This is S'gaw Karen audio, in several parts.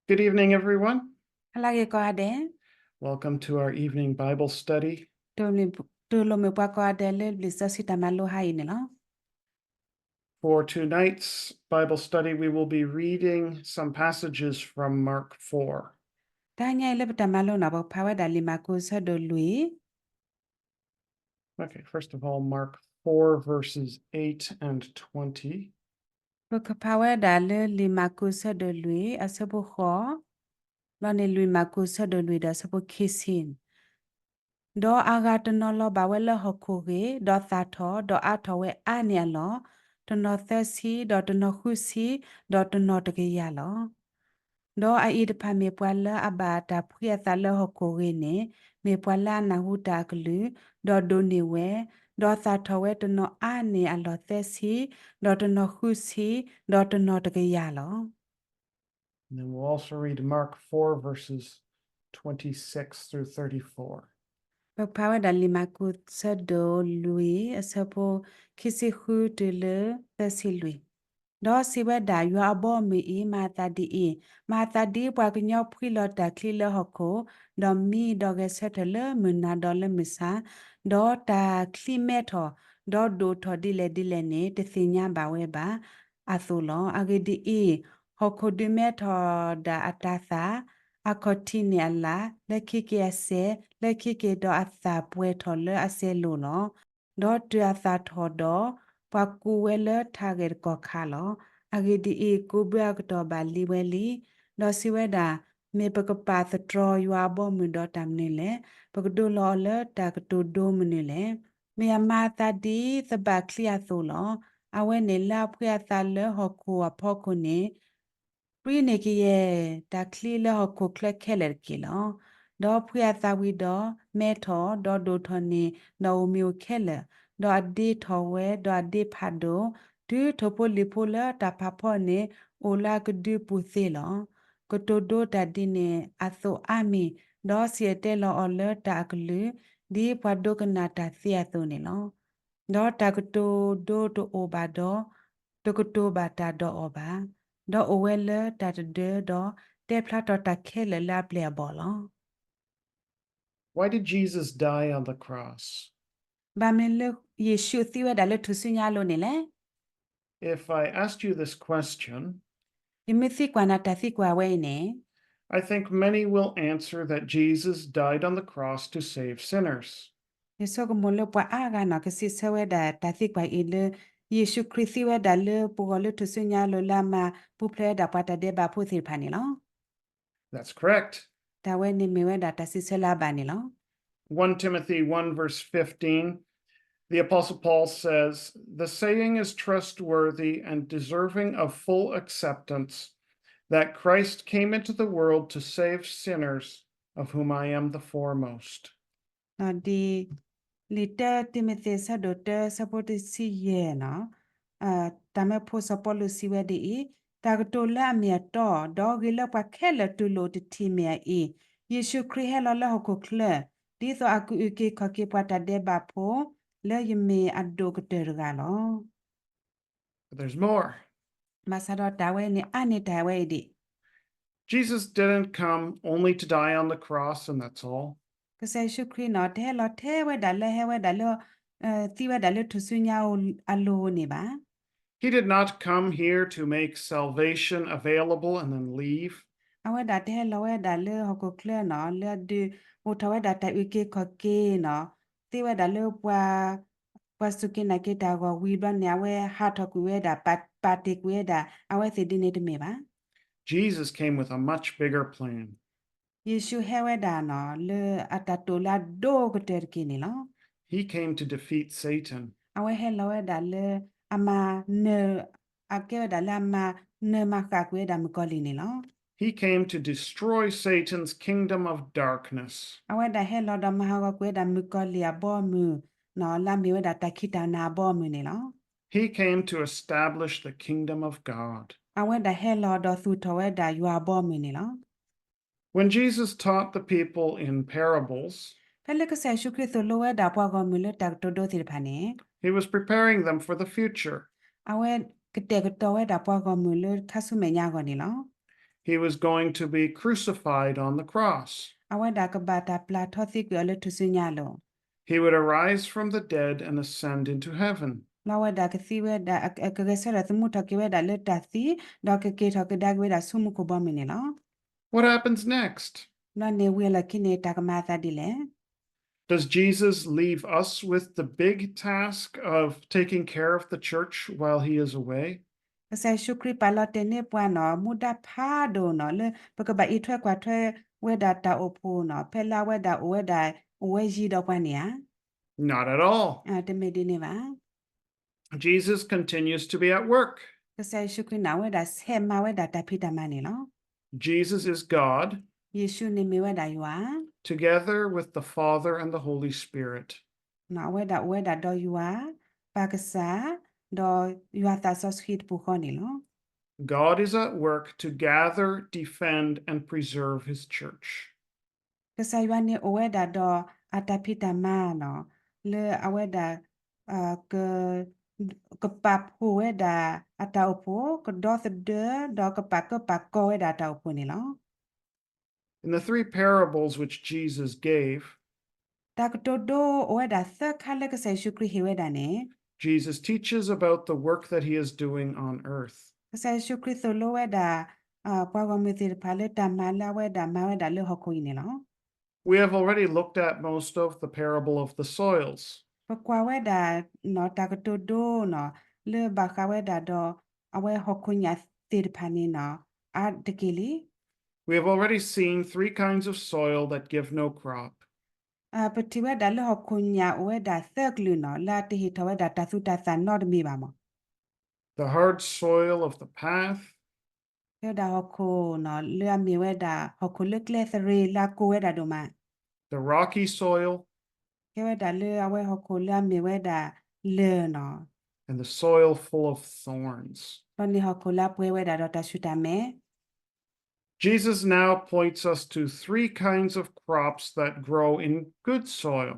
Good evening, everyone. ဟါလၢအဂ့ၤကိးဂၤဒဲး. Welcome to our evening Bible study. တူၢ်လိာ်မုာ်ပှၤကိးဂၤဒဲးလၢလံာ်စီဆှံတၢ်မၤလိဟါအံၤန့ၣ်လီၤ. For tonight's Bible study, we will be reading some passages from Mark four. တဟါညါအံၤလၢပတၢ်မၤလိန့ၣ် ပကဖးဝဲဒၣ်လံာ်မၢ်ကူးဆၢဒိၣ်လွံၢ်. Okay, first of all, Mark four, verses eight and twenty. ပကဖးဝဲဒၣ်လၢလံာ်မၢ်ကူးဆၢဒိၣ်လွံၢ် အဆၢဖိဃိး, ဒီးန့ၣ်လွံၢ်မၢ်ကူးဆၢဒိၣ်လွံၢ်ဒီးအဆၢဖိခံဆံ. ဒီးအဂၤတနီၤလီၤဘၣ်ဝဲလၢဟီၣ်ခိၣ်ဂ့ၢ်, ဒီးသၣ်ထီၣ်, ဒီးအါထီၣ်ဝဲအါန့ၢ်အလီၢ်, တနီၤသၢဆံ, ဒီးတနီၤဃုဆံ, ဒီးတနီၤတကယၤလီၤ. ဒီးအအံၤတဖၣ်မ့ၢ်ပှၤလၢအဘၣ်တၢ်ဖှံအသးလၢဟီၣ်ခိၣ်ဂ့ၢ်န့ၣ်, မ့ၢ်ပှၤလၢအနၢ်ဟူတၢ်အကလုၢ်, ဒီးဒိးန့ၢ်ဝဲ, ဒီးသၣ်ထီၣ်ဝဲတနီၤအါန့ၢ်အလီၢ်သၢဆံ, ဒီးတနီၤဃုဆံ, ဒီးတနီၤတကယၤလီၤ. And then we'll also read Mark four, verses twenty-six through thirty-four. ပကဖးဝဲဒၣ်လံာ်မၢ်ကူးဆၢဒိၣ်လွံၢ် အဆၢဖိခံဆံဃုတုၤလၢသၢဆံလွံၢ်. ဒီးစံးဝဲဒၣ်, ယွၤအဘီအမုၢ်အံၤ မၤအသးဒ်အံၤ, မၤအသးဒ်ပှၤကညီဖှံလီၤတၢ်ချံလၢဟီၣ်ခိၣ်, ဒီးမံဒီးဂဲၤဆၢထၢၣ်လၢမုၢ်နၤဒီးလၢမုၢ်ဆါ, ဒီးတၢ်ချံမဲထီၣ်, ဒီးဒိၣ်ထီၣ်ဒ်လဲၣ်ဒ်လဲၣ်န့ၣ် တသ့ၣ်ညါဘၣ်ဝဲဘၣ်အသိးလီၤ. အဂ့ၢ်ဒ်အံၤ, ဟီၣ်ခိၣ်ဒုးမဲထီၣ်ဒၣ်အတၤသၣ်, အခီၣ်ထံးန့ၢ်အလၣ်, လၢခံက့ၤအစဲး, လၢခံက့ၤဒီးအသၣ်ပှဲၤထီၣ်လၢအစဲးလိၤလီၤ. ဒီးတုၤအသၣ်ထီၣ်ဒီး, ပှၤကူးဝဲလၢထးဂဲၤတကီၢ်ခါလီၤ. အဂ့ၢ်ဒ်အံၤ, ကိးဘုအကတီၢ်ဘၣ်လံဝဲလံ. ဒီးစံးဝဲဒၣ်, မ့ၢ်ပကပာ်သတြီၤယွၤအဘီအမုၢ်ဒီးတၢ်မနုၤလဲၣ်. ပကဒိလီၤအီၤလၢတၢ်ကတိၤဒိမနုၤလဲၣ်. မ့ၢ်အမၤအသးဒ်သဘၣ်ချံအသိးလီၤ. အဝဲန့ၣ်လၢအဖှံအသးလၢဟီၣ်ခိၣ်အဖီခိၣ်န့ၣ် ပှံန့ၢ်ကယဲၢ်တၢ်ချံလၢဟီၣ်ခိၣ်ချၢခဲလၢာ်တက့ၢ်လီၤ. ဒီးဖှံအသးဝံၤဒီးမဲထီၣ်, ဒီးဒိၣ်ထီၣ်န့ၢ်, ဒီးအိၣ်မ့ၢ်အိၣ်ခဲလၢာ်, ဒီးအဒ့ထီၣ်ဝဲ, ဒီးအဒ့ဖးဒိၣ်, တုၤထိၣ်ဖိလံၣ်ဖိလၢတၢ်ဖးဖီန့ၣ် အိၣ်လၢအကဒုပူၤသ့လီၤ. ကတိၤဒိတၢ်ဒ်န့ၣ်အသိးအါမံၤ, ဒီးစံၣ်တဲၤတဲလီၤအီၤလၢတၢ်အကလုၢ်, ဒ်ပှၤဒိကနၣ်တၢ်သ့အသိးန့ၣ်လီၤ. ဒီးတၢ်ကတိၤဒိတအိၣ်ဘၣ်ဒီး, တကတိၤဘၣ်တၢ်ဒီးအီၤဘၣ်. ဒီးအိၣ်ဝဲလၢတၢ်တဒၢ, ဒီးတဲဖျါထီၣ်တၢ်ခဲလၢာ်လၢအပျဲၢ်အဘီၣ်လီၤ. Why did Jesus die on the cross? ဘၣ်မနုၤလၢယ့ၣ်ၡူးသံဝဲဒၣ်လၢထူၣ်စုညါအလိၤန့ၣ်လဲၣ်. If I asked you this question, ယမ့ၢ်သံကွၢ်နၤတၢ်သံကွၢ်ဝဲအံၤန့ၣ်, I think many will answer that Jesus died on the cross to save sinners. ယဆိကမိၣ်လၢပှၤအါဂၤန့ၣ် ကစံးဆၢဝဲဒၣ်တၢ်သံကွၢ်အံၤလၢ ယ့ၣ်ၡူးခရံာ်သံဝဲဒၣ်လၢပဂီၢ်လၢထူၣ်စုညါအလိၤလၢအမၤပူၤဖျဲးဝဲဒၣ်ပှၤတၢ်ဒဲးဘးဖိသ့ၣ်တဖၣ်န့ၣ်လီၤ. That's correct. တၢ်ဝဲန့ၣ်မ့ၢ်ဝဲဒၣ်တၢ်စံးဆၢလၢအဘၣ်န့ၣ်လီၤ. One Timothy one verse fifteen, the Apostle Paul says, The saying is trustworthy and deserving of full acceptance, that Christ came into the world to save sinners, of whom I am the foremost. ဒ်လံာ်တၢတံၤမသ့း ဆၢဒိၣ်တၢ ဆၢဖိတဆံယဲၢ်န့ၣ်, တၢ်မၢဖိစီၤပီလူးစံးဝဲဒ်အံၤ, တၢ်ကတိၤလၢအမ့ၢ်အတီ, ဒီးဂ့ၤလၢပှၤခဲလၢာ်တူၢ်လိာ်တထံၣ်မ့ၢ်အအံၤ, ယ့ၣ်ၡူးခရံာ်ဟဲလီၤလၢဟီၣ်ခိၣ်ချၢ, ဒ်သိးအကအုၣ်က့ၤခီၣ်က့ၤပှၤတၢ်ဒဲးဘးဖိ, လၢယမ့ၢ်အဒိၣ်ကတၢၢ်တဂၤလီၤ. But there's more. ဘၣ်ဆၣ်ဒီးတၢ်ဝဲန့ၣ် အါန့ၢ်တၢ်ဝဲအံၤဒံး. Jesus didn't come only to die on the cross and that's all. ကစၢ်ယ့ၣ်ၡူးခရံာ်န့ၣ် တဟဲလီၤထဲဝဲဒၣ်လၢဟဲဝဲဒၣ်လၢ, သံဝဲဒၣ်လၢထူၣ်စုညါအလိၤန့ၣ်ဘၣ်. He did not come here to make salvation available and then leave. အဝဲဒၣ်တဟဲလီၤဝဲဒၣ်လၢဟီၣ်ခိၣ်ချၢန့ၣ် လၢအဒုးအိၣ်ထီၣ်ဝဲဒၣ်တၢ်အုၣ်က့ၤခီၣ်က့ၤန့ၣ်, သ့ဝဲဒၣ်လၢပှၤ ပှၤစူၢ်က့ၤနာ်က့ၤတၢ်အဂီၢ်ဝံၤဘျီန့ၣ် အဝဲဟးထီၣ်ကွံာ်ဝဲဒၣ်, ပာ်တ့ၢ်ကွံာ်ဝဲဒၣ် အဝဲသ့ၣ်ဒ်န့ၣ်တမ့ၢ်ဘၣ်. Jesus came with a much bigger plan. ယ့ၣ်ၡူးဟဲဝဲဒၣ်န့ၣ် လၢအတၢ်တိာ်လၢအဒိၣ်ကတၢၢ်တက့ၢ်န့ၣ်လီၤ. He came to defeat Satan. အဝဲဟဲလီၤဝဲဒၣ်လၢအမၤနၢၤ, အကဲဝဲဒၣ်လၢအမၤနၢၤမၤဃၣ်ကွံာ်ဝဲဒၣ်မုၣ်ကီၤလံၢ်န့ၣ်လီၤ. He came to destroy Satan's kingdom of darkness. အဝဲဒၣ်ဟဲလီၤဒီးမၤဟးဂီၤကွံာ်ဝဲဒၣ်မုၣ်ကီၤလံၢ်အဘီအမုၢ်န့ၣ် လၢအမ့ၢ်ဝဲဒၣ်တၢ်ခံးတၢ်နၤအဘီအမုၢ်န့ၣ်လီၤ. He came to establish the kingdom of God. အဝဲဒၣ်ဟဲလီၤဒီးသူၣ်ထီၣ်ဝဲဒၣ်ယွၤအဘီအမုၢ်န့ၣ်လီၤ. When Jesus taught the people in parables, ဖဲလၢကစၢ်ယ့ၣ်ၡူးခရံာ်သိၣ်လိဝဲဒၣ်ပှၤဂီၢ်မုၢ်လၢတၢ်ကတိၤဒိသ့ၣ်တဖၣ်န့ၣ်, he was preparing them for the future. အဝဲကတဲာ်ကတီၤဝဲဒၣ်ပှၤဂီၢ်မုၢ်လၢခါဆူမဲာ်ညါအဂီၢ်န့ၣ်လီၤ. He was going to be crucified on the cross. အဝဲဒၣ်ကဘၣ်တၢ်ပျၢ်ထီသံကွံာ်အီၤလၢထူၣ်စုညါအလိၤ. He would arise from the dead and ascend into heaven. လၢအဝဲဒၣ်ကသံဝဲဒၣ် အကဂဲၤဆၢထၢၣ်သမူထီၣ်က့ၤဝဲဒၣ်လၢတၢ်သံ, ဒီးကက့ၤထီၣ်ကဒါက့ၤဝဲဒၣ်ဆူမူခိၣ်ဘီမုၢ်န့ၣ်လီၤ. What happens next? လီၤန့ၣ်ဝံၤအလီၢ်ခံန့ၣ် တၢ်ကမၤအသးဒ်လဲၣ်. Does Jesus leave us with the big task of taking care of the church while he is away? ကစၢ်ယ့ၣ်ၡူးခရံာ်ပာ်လီၤတဲာ်န့ၢ်ပှၤနီၤ မူဒါဖးဒိၣ်နီၤ လၢပကဘၣ်အံးထွဲကွၢ်ထွဲဝဲဒၣ်တၢ်အိၣ်ဖှိၣ်နီၤ ဖဲလၢအဝဲဒၣ်အိၣ်ဝဲဒၣ် အိၣ်ဝဲယံၤဒီးပှၤန့ၣ်ဧါ. Not at all. တမ့ၢ်ဒ်န့ၣ်ဘၣ်. Jesus continues to be at work. ကစၢ်ယ့ၣ်ၡူးခရံာ်န့ၣ် အဝဲဒၣ်ဆဲးမၤဝဲဒၣ်တၢ်ဖံးတၢ်မၤန့ၣ်လီၤ. Jesus is God. ယ့ၣ်ၡူးန့ၣ်မ့ၢ်ဝဲဒၣ်ယွၤ Together with the Father and the Holy Spirit. အဝဲဒၣ်အိၣ်ဝဲဒၣ်ဒီးယွၤ ပၢ်ကစၢ် ဒီးယွၤသးစီဆှံတပူၤဃီန့ၣ်လီၤ. God is at work to gather, defend, and preserve his church. ကစၢ်ယွၤန့ၣ်အိၣ်ဝဲဒၣ်ဒီးအတၢ်ဖံးတၢ်မၤနီၤ လၢအဝဲဒၣ် ကပာ်ဖှိၣ်ဝဲဒၣ်အတၢ်အိၣ်ဖှိၣ် ကဒီသဒၢ ဒီးကပာ်ကၢပာ်ကီဝဲဒၣ်အတၢ်အိၣ်ဖှိၣ်န့ၣ်လီၤ. In the three parables which Jesus gave, တၢ်ကတိၤဒိအိၣ်ဝဲဒၣ်သၢခါလၢကစၢ်ယ့ၣ်ၡူးခရံာ်ဟ့ၣ်ဝဲဒၣ်န့ၣ် Jesus teaches about the work that he is doing on earth. ကစၢ်ယ့ၣ်ၡူးခရံာ်သိၣ်လိဝဲဒၣ် ပှၤဂီၢ်မုၢ်သ့ၣ်တဖၣ်လၢတၢ်မၤလၢအဝဲဒၣ်မၤဝဲဒၣ်လၢဟီၣ်ခိၣ်အံၤန့ၣ်လီၤ. We have already looked at most of the parable of the soils. ပကွၢ်ဝဲဒၣ် တၢ်ကတိၤဒိနီၤ လၢဘၣ်ဃးဝဲဒၣ်ဒီး အဝဲဟီၣ်ခိၣ်ညၣ်သ့ၣ်တဖၣ်န့ၣ်နီၤ အါတက့ၢ်လံ. We have already seen three kinds of soil that give no crop. ပထံၣ်ဝဲဒၣ်လၢဟီၣ်ခိၣ်ညၣ်အိၣ်ဝဲဒၣ်သၢကလုာ်နီၤ လၢအတဟ့ၣ်ထီၣ်ဝဲဒၣ်တၢ်သူတၢ်သၣ်နီတမံၤဘၣ်မး. The hard soil of the path. ကဲဝဲဒၣ်ဟီၣ်ခိၣ်နီၤ လၢအမ့ၢ်ဝဲဒၣ်ဟီၣ်ခိၣ်လၢကျဲသရ့ၤလၢအကိၢ်ဝဲဒၣ်ဒိၣ်မး. The rocky soil. ကဲဝဲဒၣ်လၢအဝဲဟီၣ်ခိၣ်လၢအမ့ၢ်ဝဲဒၣ်လၢၢ်နီၤ And the soil full of thorns. ဒီးန့ၣ်ဟီၣ်ခိၣ်လၢအပှဲၤဝဲဒၣ်ဒီးတၢ်ဆူၣ်တၢ်မဲ Jesus now points us to three kinds of crops that grow in good soil.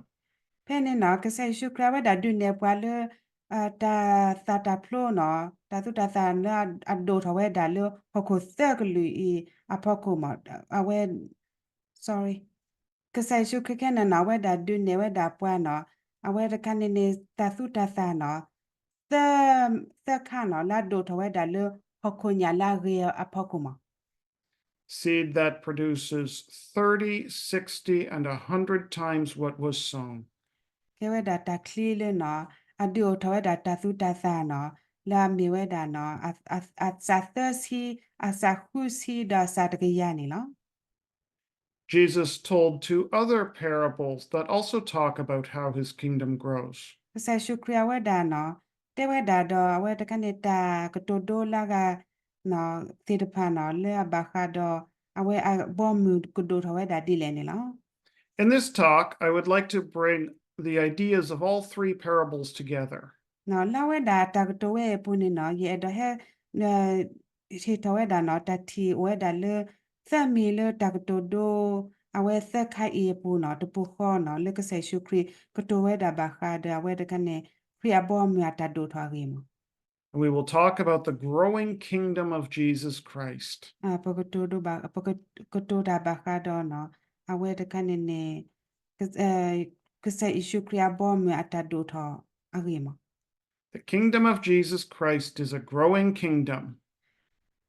ဖဲန့ၣ်နီၤ ကစၢ်ယ့ၣ်ၡူးခရံာ်အဝဲဒၣ်ဒုးနဲၣ်ပှၤလၢ တၢ်သၣ်တၢ်ဖျိနီၤ တၢ်သူတၢ်သၣ်လၢအဒိၣ်ထီၣ်ဝဲဒၣ်လၢဟီၣ်ခိၣ်သၢကလုာ်အံၤအဖီခိၣ်မး အဝဲ ကစၢ်ယ့ၣ်ၡူးခရံာ်ခဲန့ၣ်နီၤ အဝဲဒၣ်ဒုးနဲၣ်ဝဲဒၣ်ပှၤနီၤ အဝဲတခါန့ၣ်န့ၣ် တၢ်သူတၢ်သၣ်နီၤ သၢ သၢခါနီၤ လၢအဒိၣ်ထီၣ်ဝဲဒၣ်လၢဟီၣ်ခိၣ်ညၣ်လၢအဂ့ၤအဖီခိၣ်မး Seed that produces thirty, sixty, and a hundred times what was sown. ကဲဝဲဒၣ်တၢ်ချံလၢနီၤ အဒုးအိၣ်ထီၣ်ဝဲဒၣ်တၢ်သူတၢ်သၣ်နီၤ လၢအမ့ၢ်ဝဲဒၣ်နီၤ အစးသၢဆံ အစးဃုဆံ ဒီးအစးတကယၤန့ၣ်လီၤ. Jesus told two other parables that also talk about how his kingdom grows. ကစၢ်ယ့ၣ်ၡူးခရံာ်အဝဲဒၣ်နီၤ တဲဝဲဒၣ်ဒီးအဝဲတခါန့ၣ် တၢ်ကတိၤဒိလၢအဂၤ သ့ၣ်တဖၣ်နီၤ လၢအဘၣ်ဃးဒီး အဝဲအဘီအမုၢ်ကဒိၣ်ထီၣ်ဝဲဒၣ်ဒ်လဲၣ်န့ၣ်လီၤ. In this talk, I would like to bring the ideas of all three parables together. လၢအဝဲဒၣ်တၢ်ကတိၤဝဲအံၤအပူၤန့ၣ်နီၤ ယအဲၣ်ဒိးဟဲ ဟ့ၣ်ထီၣ်ဝဲဒၣ်နီၤ တၢ်ထံၣ်အိၣ်ဝဲဒၣ်လၢ သၢမံၤလၢတၢ်ကတိၤဒိ အဝဲသၢခါအံၤအပူၤနီၤ တပူၤဃီနီၤ လၢကစၢ်ယ့ၣ်ၡူးခရံာ်ကတိၤဝဲဒၣ်ဘၣ်ဃးဒီးအဝဲတခါန့ၣ် ခရံာ်အဘီအမုၢ်အတၢ်ဒိၣ်ထီၣ်အဂ့ၢ်မး And we will talk about the growing kingdom of Jesus Christ. ပကတိၤဒိဘၣ် ပကကတိၤတၢ်ဘၣ်ဃးဒီးနီၤ အဝဲတခါန့ၣ်န့ၣ် ကစၢ်ယ့ၣ်ၡူးခရံာ်အဘီအမုၢ်အတၢ်ဒိၣ်ထီၣ်အဂ့ၢ်မး The kingdom of Jesus Christ is a growing kingdom.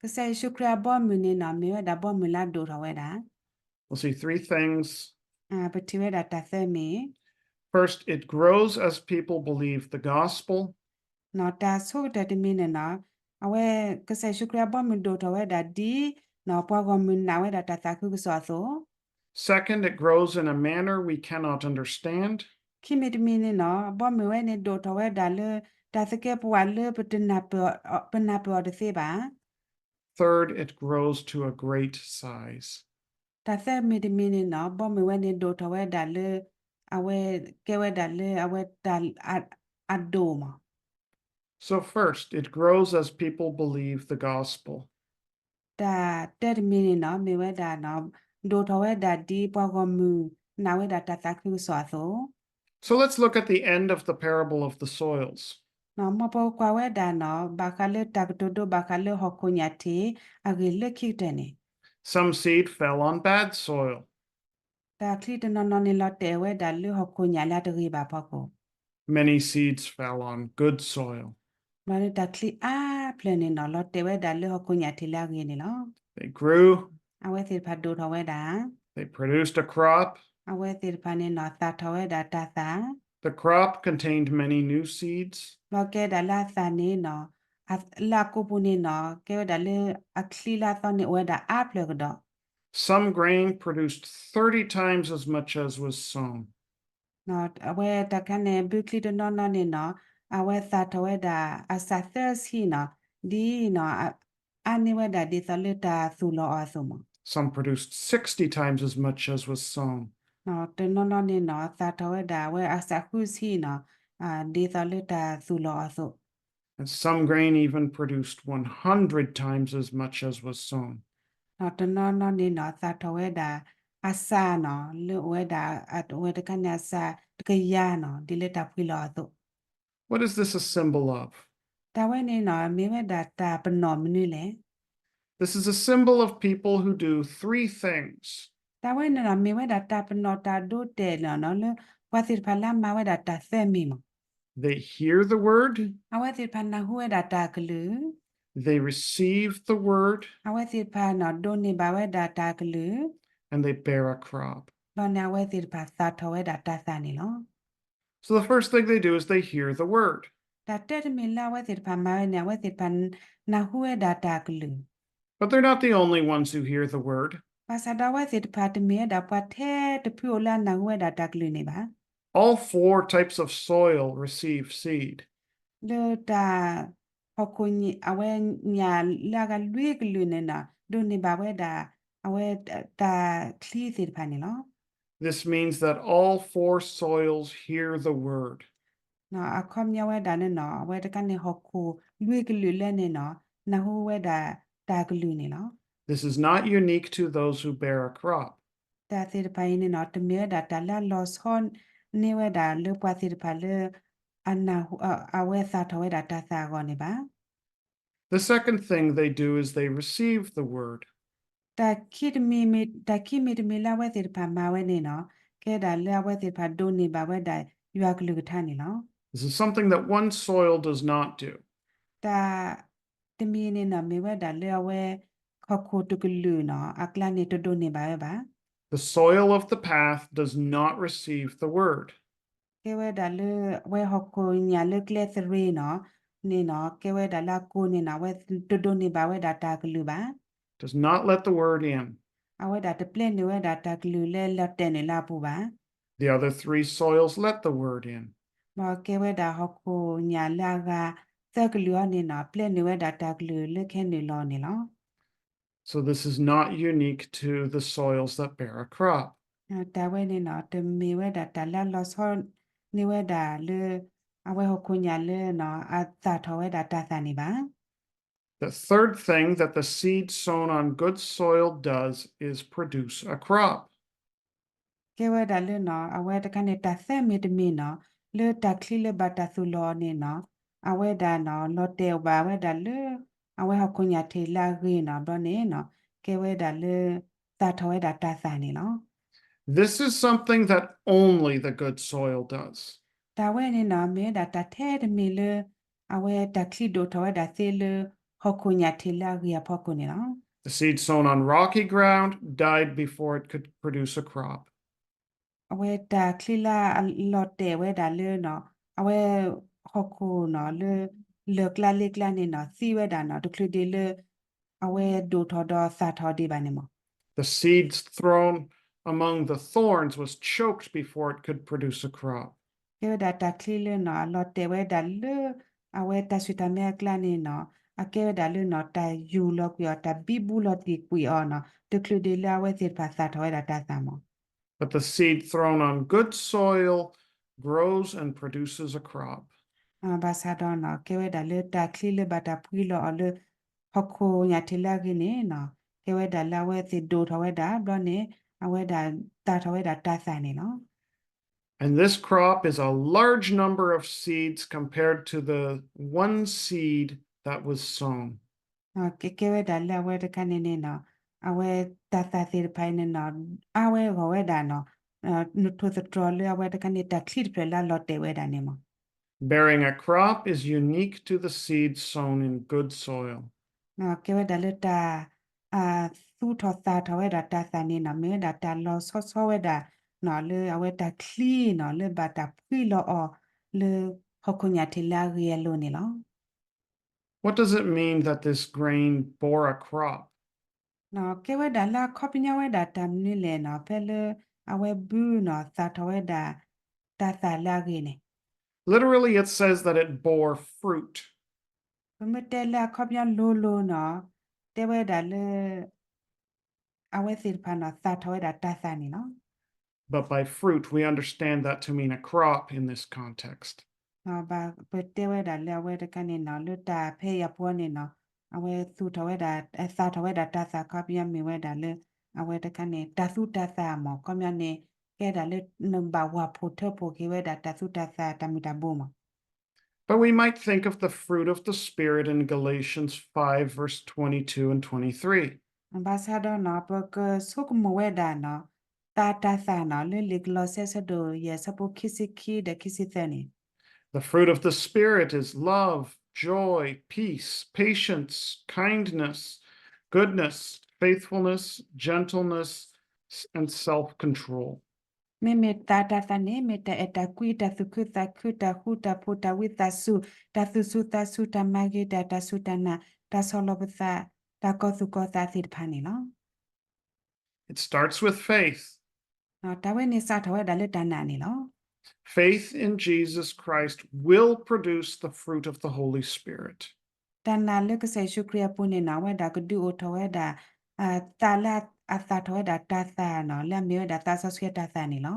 ကစၢ်ယ့ၣ်ၡူးခရံာ်အဘီအမုၢ်န့ၣ်နီၤ မ့ၢ်ဝဲဒၣ်ဘီအမုၢ်လၢအဒိၣ်ထီၣ်ဝဲဒၣ် We'll see three things. ပထံၣ်ဝဲဒၣ်တၢ်သၢမံၤ First, it grows as people believe the gospel. တၢ်ဆိကတၢၢ်တမံၤန့ၣ်နီၤ အဝဲကစၢ်ယ့ၣ်ၡူးခရံာ်အဘီအမုၢ်ဒိၣ်ထီၣ်ဝဲဒၣ်ဒ် ပှၤဂီၢ်မုၢ်နာ်ဝဲဒၣ်တၢ်သးခုကစီၣ်အသိး Second, it grows in a manner we cannot understand. ခံမံၤတမံၤန့ၣ်နီၤ အဘီအမုၢ်ဝဲန့ၣ်ဒိၣ်ထီၣ်ဝဲဒၣ်လၢ တၢ်သကဲးပဝးလၢ ပနၢ်ပၢၢ်အီၤတသ့ဘၣ် Third, it grows to a great size. တၢ်သၢမံၤတမံၤန့ၣ်နီၤ ဘီအမုၢ်ဝဲန့ၣ်ဒိၣ်ထီၣ်ဝဲဒၣ်လၢ အဝဲကဲဝဲဒၣ်လၢအဝဲတၢ်အဒိၣ်မး So first, it grows as people believe the gospel. တၢ်တၢတမံၤန့ၣ်နီၤ မ့ၢ်ဝဲဒၣ်နီၤ ဒိၣ်ထီၣ်ဝဲဒၣ်ဒ်ပှၤဂီၢ်မုၢ်နာ်ဝဲဒၣ်တၢ်သးခုကစီၣ်အသိး So let's look at the end of the parable of the soils. မ်ပကကွၢ်ဝဲဒၣ်နီၤ ဘၣ်ဃးလၢတၢ်ကတိၤဒိဘၣ်ဃးလၢဟီၣ်ခိၣ်ညၣ်ထံး အဂ့ၢ်လၢခံကတၢၢ်န့ၣ် Some seed fell on bad soil. တၢ်ချံတနီၤနီၤန့ၣ် လီၤတဲာ်ဝဲဒၣ်လၢဟီၣ်ခိၣ်ညၣ်လၢအတဂ့ၤဘၣ်အဖီခိၣ်. Many seeds fell on good soil. ဘျီန့ၣ်တၢ်ချံအါဖျၢၣ်န့ၣ်နီၤ လီၤတဲာ်ဝဲဒၣ်လၢဟီၣ်ခိၣ်ညၣ်ထံးလၢအဂ့ၤန့ၣ်လီၤ. They grew. အဝဲသ့ၣ်တဖၣ်ဒိၣ်ထီၣ်ဝဲဒၣ်. They produced a crop. အဝဲသ့ၣ်တဖၣ်န့ၣ်နီၤ သၣ်ထီၣ်ဝဲဒၣ်တၢ်သၣ်. The crop contained many new seeds. ဘျီကဲဒၣ်လၢအသၣ်န့ၣ်နီၤ အလၢအကိာ်ပူၤန့ၣ်နီၤ ကဲဝဲဒၣ်လၢအချံလၢအသီန့ၣ်အိၣ်ဝဲဒၣ်အါဖျၢၣ်ကဒီး. Some grain produced thirty times as much as was sown. အဝဲတၢ်ခါန့ၣ် ဘုချံတနီၤနီၤန့ၣ်နီၤ အဝဲသၣ်ထီၣ်ဝဲဒၣ်အစၢ်သၢဆံနီၤ ဒ်နီၤ အါန့ၢ်ဝဲဒၣ်ဒ်သိးလၢတၢ်သူၣ်လီၤအီၤအသိးမး. Some produced sixty times as much as was sown. တနီၤနီၤန့ၣ်နီၤ သၣ်ထီၣ်ဝဲဒၣ်အဝဲအစၢ်ဃုဆံနီၤ ဒ်သိးလၢတၢ်သူၣ်လီၤအီၤအသိး. And some grain even produced one hundred times as much as was sown. တနီၤနီၤန့ၣ်နီၤ သၣ်ထီၣ်ဝဲဒၣ်အစၢ်နီၤ လၢအိၣ်ဝဲဒၣ်အဝဲတခါန့ၣ်အစၢ်တကယၤနီၤ ဒ်လၢတၢ်ဖှံလီၤအသိး. What is this a symbol of? တၢ်ဝဲန့ၣ်နီၤ မ့ၢ်ဝဲဒၣ်တၢ်ပနီၣ်မနုၤလဲၣ်. This is a symbol of people who do three things. တၢ်ဝဲန့ၣ်နီၤ မ့ၢ်ဝဲဒၣ်တၢ်ပနီၣ်တၢ်ဒိတဲာ်လီၤနီၤ လၢပှၤသ့ၣ်တဖၣ်လၢအမၤဝဲဒၣ်တၢ်သၢမံၤမး. They hear the word. အဝဲသ့ၣ်တဖၣ်နၢ်ဟူဝဲဒၣ်တၢ်ကလုၢ်. They receive the word. အဝဲသ့ၣ်တဖၣ်နီၤ ဒိးန့ၢ်ဘၣ်ဝဲဒၣ်တၢ်ကလုၢ်. And they bear a crop. ဘျီန့ၣ်အဝဲသ့ၣ်တဖၣ်သၣ်ထီၣ်ဝဲဒၣ်တၢ်သၣ်န့ၣ်လီၤ. So the first thing they do is they hear the word. တၢ်တၢတမံၤလၢအဝဲသ့ၣ်တဖၣ်မၤဝဲန့ၣ် အဝဲသ့ၣ်တဖၣ်နၢ်ဟူဝဲဒၣ်တၢ်ကလုၢ်. But they're not the only ones who hear the word. ဘၣ်ဆၣ်ဒီးအဝဲသ့ၣ်တဖၣ်တမ့ၢ်ဝဲဒၣ်ပှၤထဲတဖုအိၣ်လၢအနၢ်ဟူဝဲဒၣ်တၢ်ကလုၢ်န့ၣ်ဘၣ်. All four types of soil receive seed. လၢတၢ် ဟီၣ်ခိၣ်အဝဲညၣ်လၢအဂၤလွံၢ်ကလုာ်န့ၣ်နီၤ ဒိးန့ၢ်ဘၣ်ဝဲဒၣ် အဝဲတၢ်ချံသ့ၣ်တဖၣ်န့ၣ်လီၤ. This means that all four soils hear the word. အခီပညီဝဲဒၣ်န့ၣ်နီၤ အဝဲတခါန့ၣ်ဟီၣ်ခိၣ်လွံၢ်ကလုာ်လၢန့ၣ်နီၤ နၢ်ဟူဝဲဒၣ်တၢ်ကလုၢ်န့ၣ်လီၤ. This is not unique to those who bear a crop. တၢ်သ့ၣ်တဖၣ်အံၤန့ၣ်နီၤ တမ့ၢ်ဝဲဒၣ်တၢ်လၢအလီၤဆီန့ၢ်ဝဲဒၣ်လၢပှၤသ့ၣ်တဖၣ်လၢ အနၢ်ဟူ အဝဲသၣ်ထီၣ်ဝဲဒၣ်တၢ်သၣ်အဂီၢ်န့ၣ်ဘၣ်. The second thing they do is they receive the word. တၢ်ခံမံၤတမံၤလၢအဝဲသ့ၣ်တဖၣ်မၤဝဲန့ၣ်နီၤ ကဲဒၣ်လၢအဝဲသ့ၣ်တဖၣ်ဒိးန့ၢ်ဘၣ်ဝဲဒၣ်ယွၤကလုၢ်ကထါန့ၣ်လီၤ. This is something that one soil does not do. တၢ်တမံၤန့ၣ်နီၤ မ့ၢ်ဝဲဒၣ်လၢအဝဲ ဟီၣ်ခိၣ်တကလုာ်နီၤ အကျါန့ၣ်တဒိးန့ၢ်ဘၣ်ဝဲဘၣ်. The soil of the path does not receive the word. ကဲဝဲဒၣ်လၢအဝဲဟီၣ်ခိၣ်ညၣ်လၢကျဲသရ့ၤနီၤ န့ၣ်နီၤ ကဲဝဲဒၣ်လၢအကိာ်န့ၣ်နီၤ အဝဲတဒိးန့ၢ်ဘၣ်ဝဲဒၣ်တၢ်ကလုၢ်ဘၣ်. Does not let the word in. အဝဲဒၣ်တပျဲနုာ်ဝဲဒၣ်တၢ်ကလုၢ်လၢလီၤတဲာ်န့ၣ်လၢအပူၤဘၣ်. The other three soils let the word in. ဒီးကဲဝဲဒၣ်ဟီၣ်ခိၣ်ညၣ်လၢအဂၤသၢကလုာ်အံၤန့ၣ်နီၤ ပျဲနုာ်ဝဲဒၣ်တၢ်ကလုၢ်လၢခဲနုာ်လီၤန့ၣ်လီၤ. So this is not unique to the soils that bear a crop. တၢ်ဝဲန့ၣ်နီၤ တမ့ၢ်ဝဲဒၣ်တၢ်လၢအလီၤဆီန့ၢ်ဝဲဒၣ်လၢ အဝဲဟီၣ်ခိၣ်ညၣ်လၢနီၤ အသၣ်ထီၣ်ဝဲဒၣ်တၢ်သၣ်န့ၣ်ဘၣ်. The third thing that the seed sown on good soil does is produce a crop. ကဲဝဲဒၣ်လၢနီၤ အဝဲတခါန့ၣ် တၢ်သၢမံၤတမံၤနီၤ လၢတၢ်ချံလၢဘၣ်တၢ်သူၣ်လီၤန့ၣ်နီၤ အဝဲဒၣ်နီၤ လီၤတဲာ်ဘၣ်ဝဲဒၣ်လၢ အဝဲဟီၣ်ခိၣ်ညၣ်ထံးလၢအဂ့ၤနီၤ ဘျီန့ၣ်နီၤ ကဲဝဲဒၣ်လၢ သၣ်ထီၣ်ဝဲဒၣ်တၢ်သၣ်န့ၣ်လီၤ. This is something that only the good soil does. တၢ်ဝဲန့ၣ်နီၤ မ့ၢ်ဝဲဒၣ်တၢ်ထဲတမံၤလၢ အဝဲတၢ်ချံဒိၣ်ထီၣ်ဝဲဒၣ်သ့လၢ ဟီၣ်ခိၣ်ညၣ်ထံးလၢအဂ့ၤအဖီခိၣ်န့ၣ်လီၤ. The seed sown on rocky ground died before it could produce a crop. အဝဲတၢ်ချံလၢအလီၤတဲာ်ဝဲဒၣ်လၢနီၤ အဝဲဟီၣ်ခိၣ်နီၤ လၢ လၢၢ်ကျါလ့ကျါန့ၣ်နီၤ သံဝဲဒၣ်နီၤ တချုးဒံးလၢ အဝဲဒိၣ်ထီၣ်ဒီးသၣ်ထီၣ်ဒံးဘၣ်န့ၣ်မး. The seed thrown among the thorns was choked before it could produce a crop. ကဲဝဲဒၣ်တၢ်ချံလၢနီၤ အလီၤတဲာ်ဝဲဒၣ်လၢ အဝဲတၢ်ဆူၣ်တၢ်မဲအကျါန့ၣ်နီၤ အကဲဝဲဒၣ်လၢနီၤ တၢ်ယူၢ်လီၤကွံာ်အီၤ တၢ်ဘံဘူလီၤတံၢ်ကွံာ်အီၤနီၤ တချုးဒံးလၢအဝဲသ့ၣ်တဖၣ်သၣ်ထီၣ်ဝဲဒၣ်တၢ်သၣ်မး. But the seed thrown on good soil grows and produces a crop. ဘၣ်ဆၣ်ဒီးနီၤ ကဲဝဲဒၣ်လၢတၢ်ချံလၢဘၣ်တၢ်ဖှံလီၤအီၤလၢ ဟီၣ်ခိၣ်ညၣ်ထံးလၢအဂ့ၤန့ၣ်နီၤ ကဲဝဲဒၣ်လၢအဝဲသ့ၣ်ဒိၣ်ထီၣ်ဝဲဒၣ် ဘျီန့ၣ် အဝဲဒၣ်သၣ်ထီၣ်ဝဲဒၣ်တၢ်သၣ်န့ၣ်လီၤ. And this crop is a large number of seeds compared to the one seed that was sown. ကဲဝဲဒၣ်လၢအဝဲတခါန့ၣ်န့ၣ်နီၤ အဝဲတၢ်သၣ်သ့ၣ်တဖၣ်အံၤန့ၣ်နီၤ အါဝဲဂီၢ်ဝဲဒၣ်နီၤ နထိၣ်သတြီၤလၢအဝဲတခါန့ၣ် တၢ်ချံတဖျၢၣ်လၢအလီၤတဲာ်ဝဲဒၣ်န့ၣ်မး Bearing a crop is unique to the seed sown in good soil. ကဲဝဲဒၣ်လၢတၢ် သူၣ်ထီၣ်သၣ်ထီၣ်ဝဲဒၣ်တၢ်သၣ်န့ၣ်နီၤ မ့ၢ်ဝဲဒၣ်တၢ်လီၤဆီဆီဝဲဒၣ်နီၤ လၢအဝဲတၢ်ချံနီၤ လၢဘၣ်တၢ်ဖှံလီၤအီၤ လၢဟီၣ်ခိၣ်ညၣ်ထံးလၢအဂ့ၤအလိၤန့ၣ်လီၤ. What does it mean that this grain bore a crop? ကဲဝဲဒၣ်လၢအခီပညီဝဲဒၣ်တၢ်မနုၤလဲၣ်နီၤ ဖဲလၢအဝဲဘုနီၤ သၣ်ထီၣ်ဝဲဒၣ်တၢ်သၣ်လၢအဂ့ၤန့ၣ် Literally, it says that it bore fruit. ပမ့ၢ်တဲလၢအခီပညီလိၤလိၤနီၤ တဲဝဲဒၣ်လၢ အဝဲသ့ၣ်တဖၣ်နီၤ သၣ်ထီၣ်ဝဲဒၣ်တၢ်သၣ်န့ၣ်လီၤ. But by fruit, we understand that to mean a crop in this context. ပတဲဝဲဒၣ်လၢအဝဲတခါန့ၣ်နီၤ လၢတၢ်ဖဲအံၤအပူၤန့ၣ်နီၤ အဝဲသူၣ်ထီၣ်ဝဲဒၣ် သၣ်ထီၣ်ဝဲဒၣ်တၢ်သၣ်ခီပညီမ့ၢ်ဝဲဒၣ်လၢ အဝဲတခါန့ၣ် တၢ်သူၣ်တၢ်သၣ်မး ခီပညီန့ၣ် ကဲဒၣ်လၢနဘၣ်ဝၢ်ဖှိၣ်ထၢဖှိၣ်က့ၤဝဲဒၣ်တၢ်သူၣ်တၢ်သၣ်တၢ်မုၢ်တၢ်ဘိမး But we might think of the fruit of the Spirit in Galatians five, verse twenty-two and twenty-three. ဘၣ်ဆၣ်ဒီးနီၤ ပကဆိကမိၣ်ဝဲဒၣ်နီၤ သၣ်တၢ်သၣ်နီၤ လၢလံာ်ကလီးစဲဆၢဒိၣ်ယဲၢ်ဆၢဖိခံဆံခံဒီးခံဆံသၢန့ၣ် The fruit of the Spirit is love, joy, peace, patience, kindness, goodness, faithfulness, gentleness, and self-control. မ့မ့ၢ်သၣ်တၢ်သၣ်န့ၣ် မ့ၢ်တၢ်အဲၣ်တၢ်ကွံ တၢ်သူၣ်ခုသးခု တၢ်ဃူတၢ်ဖိး တၢ်ဝံသးစူၤ တၢ်သူၣ်စူၤသးစူၤ တၢ်မၤဂ့ၤတၢ် တၢ်စူၢ်တၢ်နာ် တၢ်ဆီၣ်လီၤပသး တၢ်ကီၤသူၣ်ကီၤသးသ့ၣ်တဖၣ်န့ၣ်လီၤ. It starts with faith. တၢ်ဝဲန့ၣ်စးထီၣ်ဝဲဒၣ်လၢတၢ်နာ်န့ၣ်လီၤ. Faith in Jesus Christ will produce the fruit of the Holy Spirit. တၢ်နာ်လၢကစၢ်ယ့ၣ်ၡူးခရံာ်အပူၤန့ၣ်နီၤ အဝဲဒၣ်ကဒုးအိၣ်ထီၣ်ဝဲဒၣ် သၣ်လၢအသၣ်ထီၣ်ဝဲဒၣ်တၢ်သၣ်နီၤ လၢအမ့ၢ်ဝဲဒၣ်သးစီဆှံတၢ်သၣ်န့ၣ်လီၤ.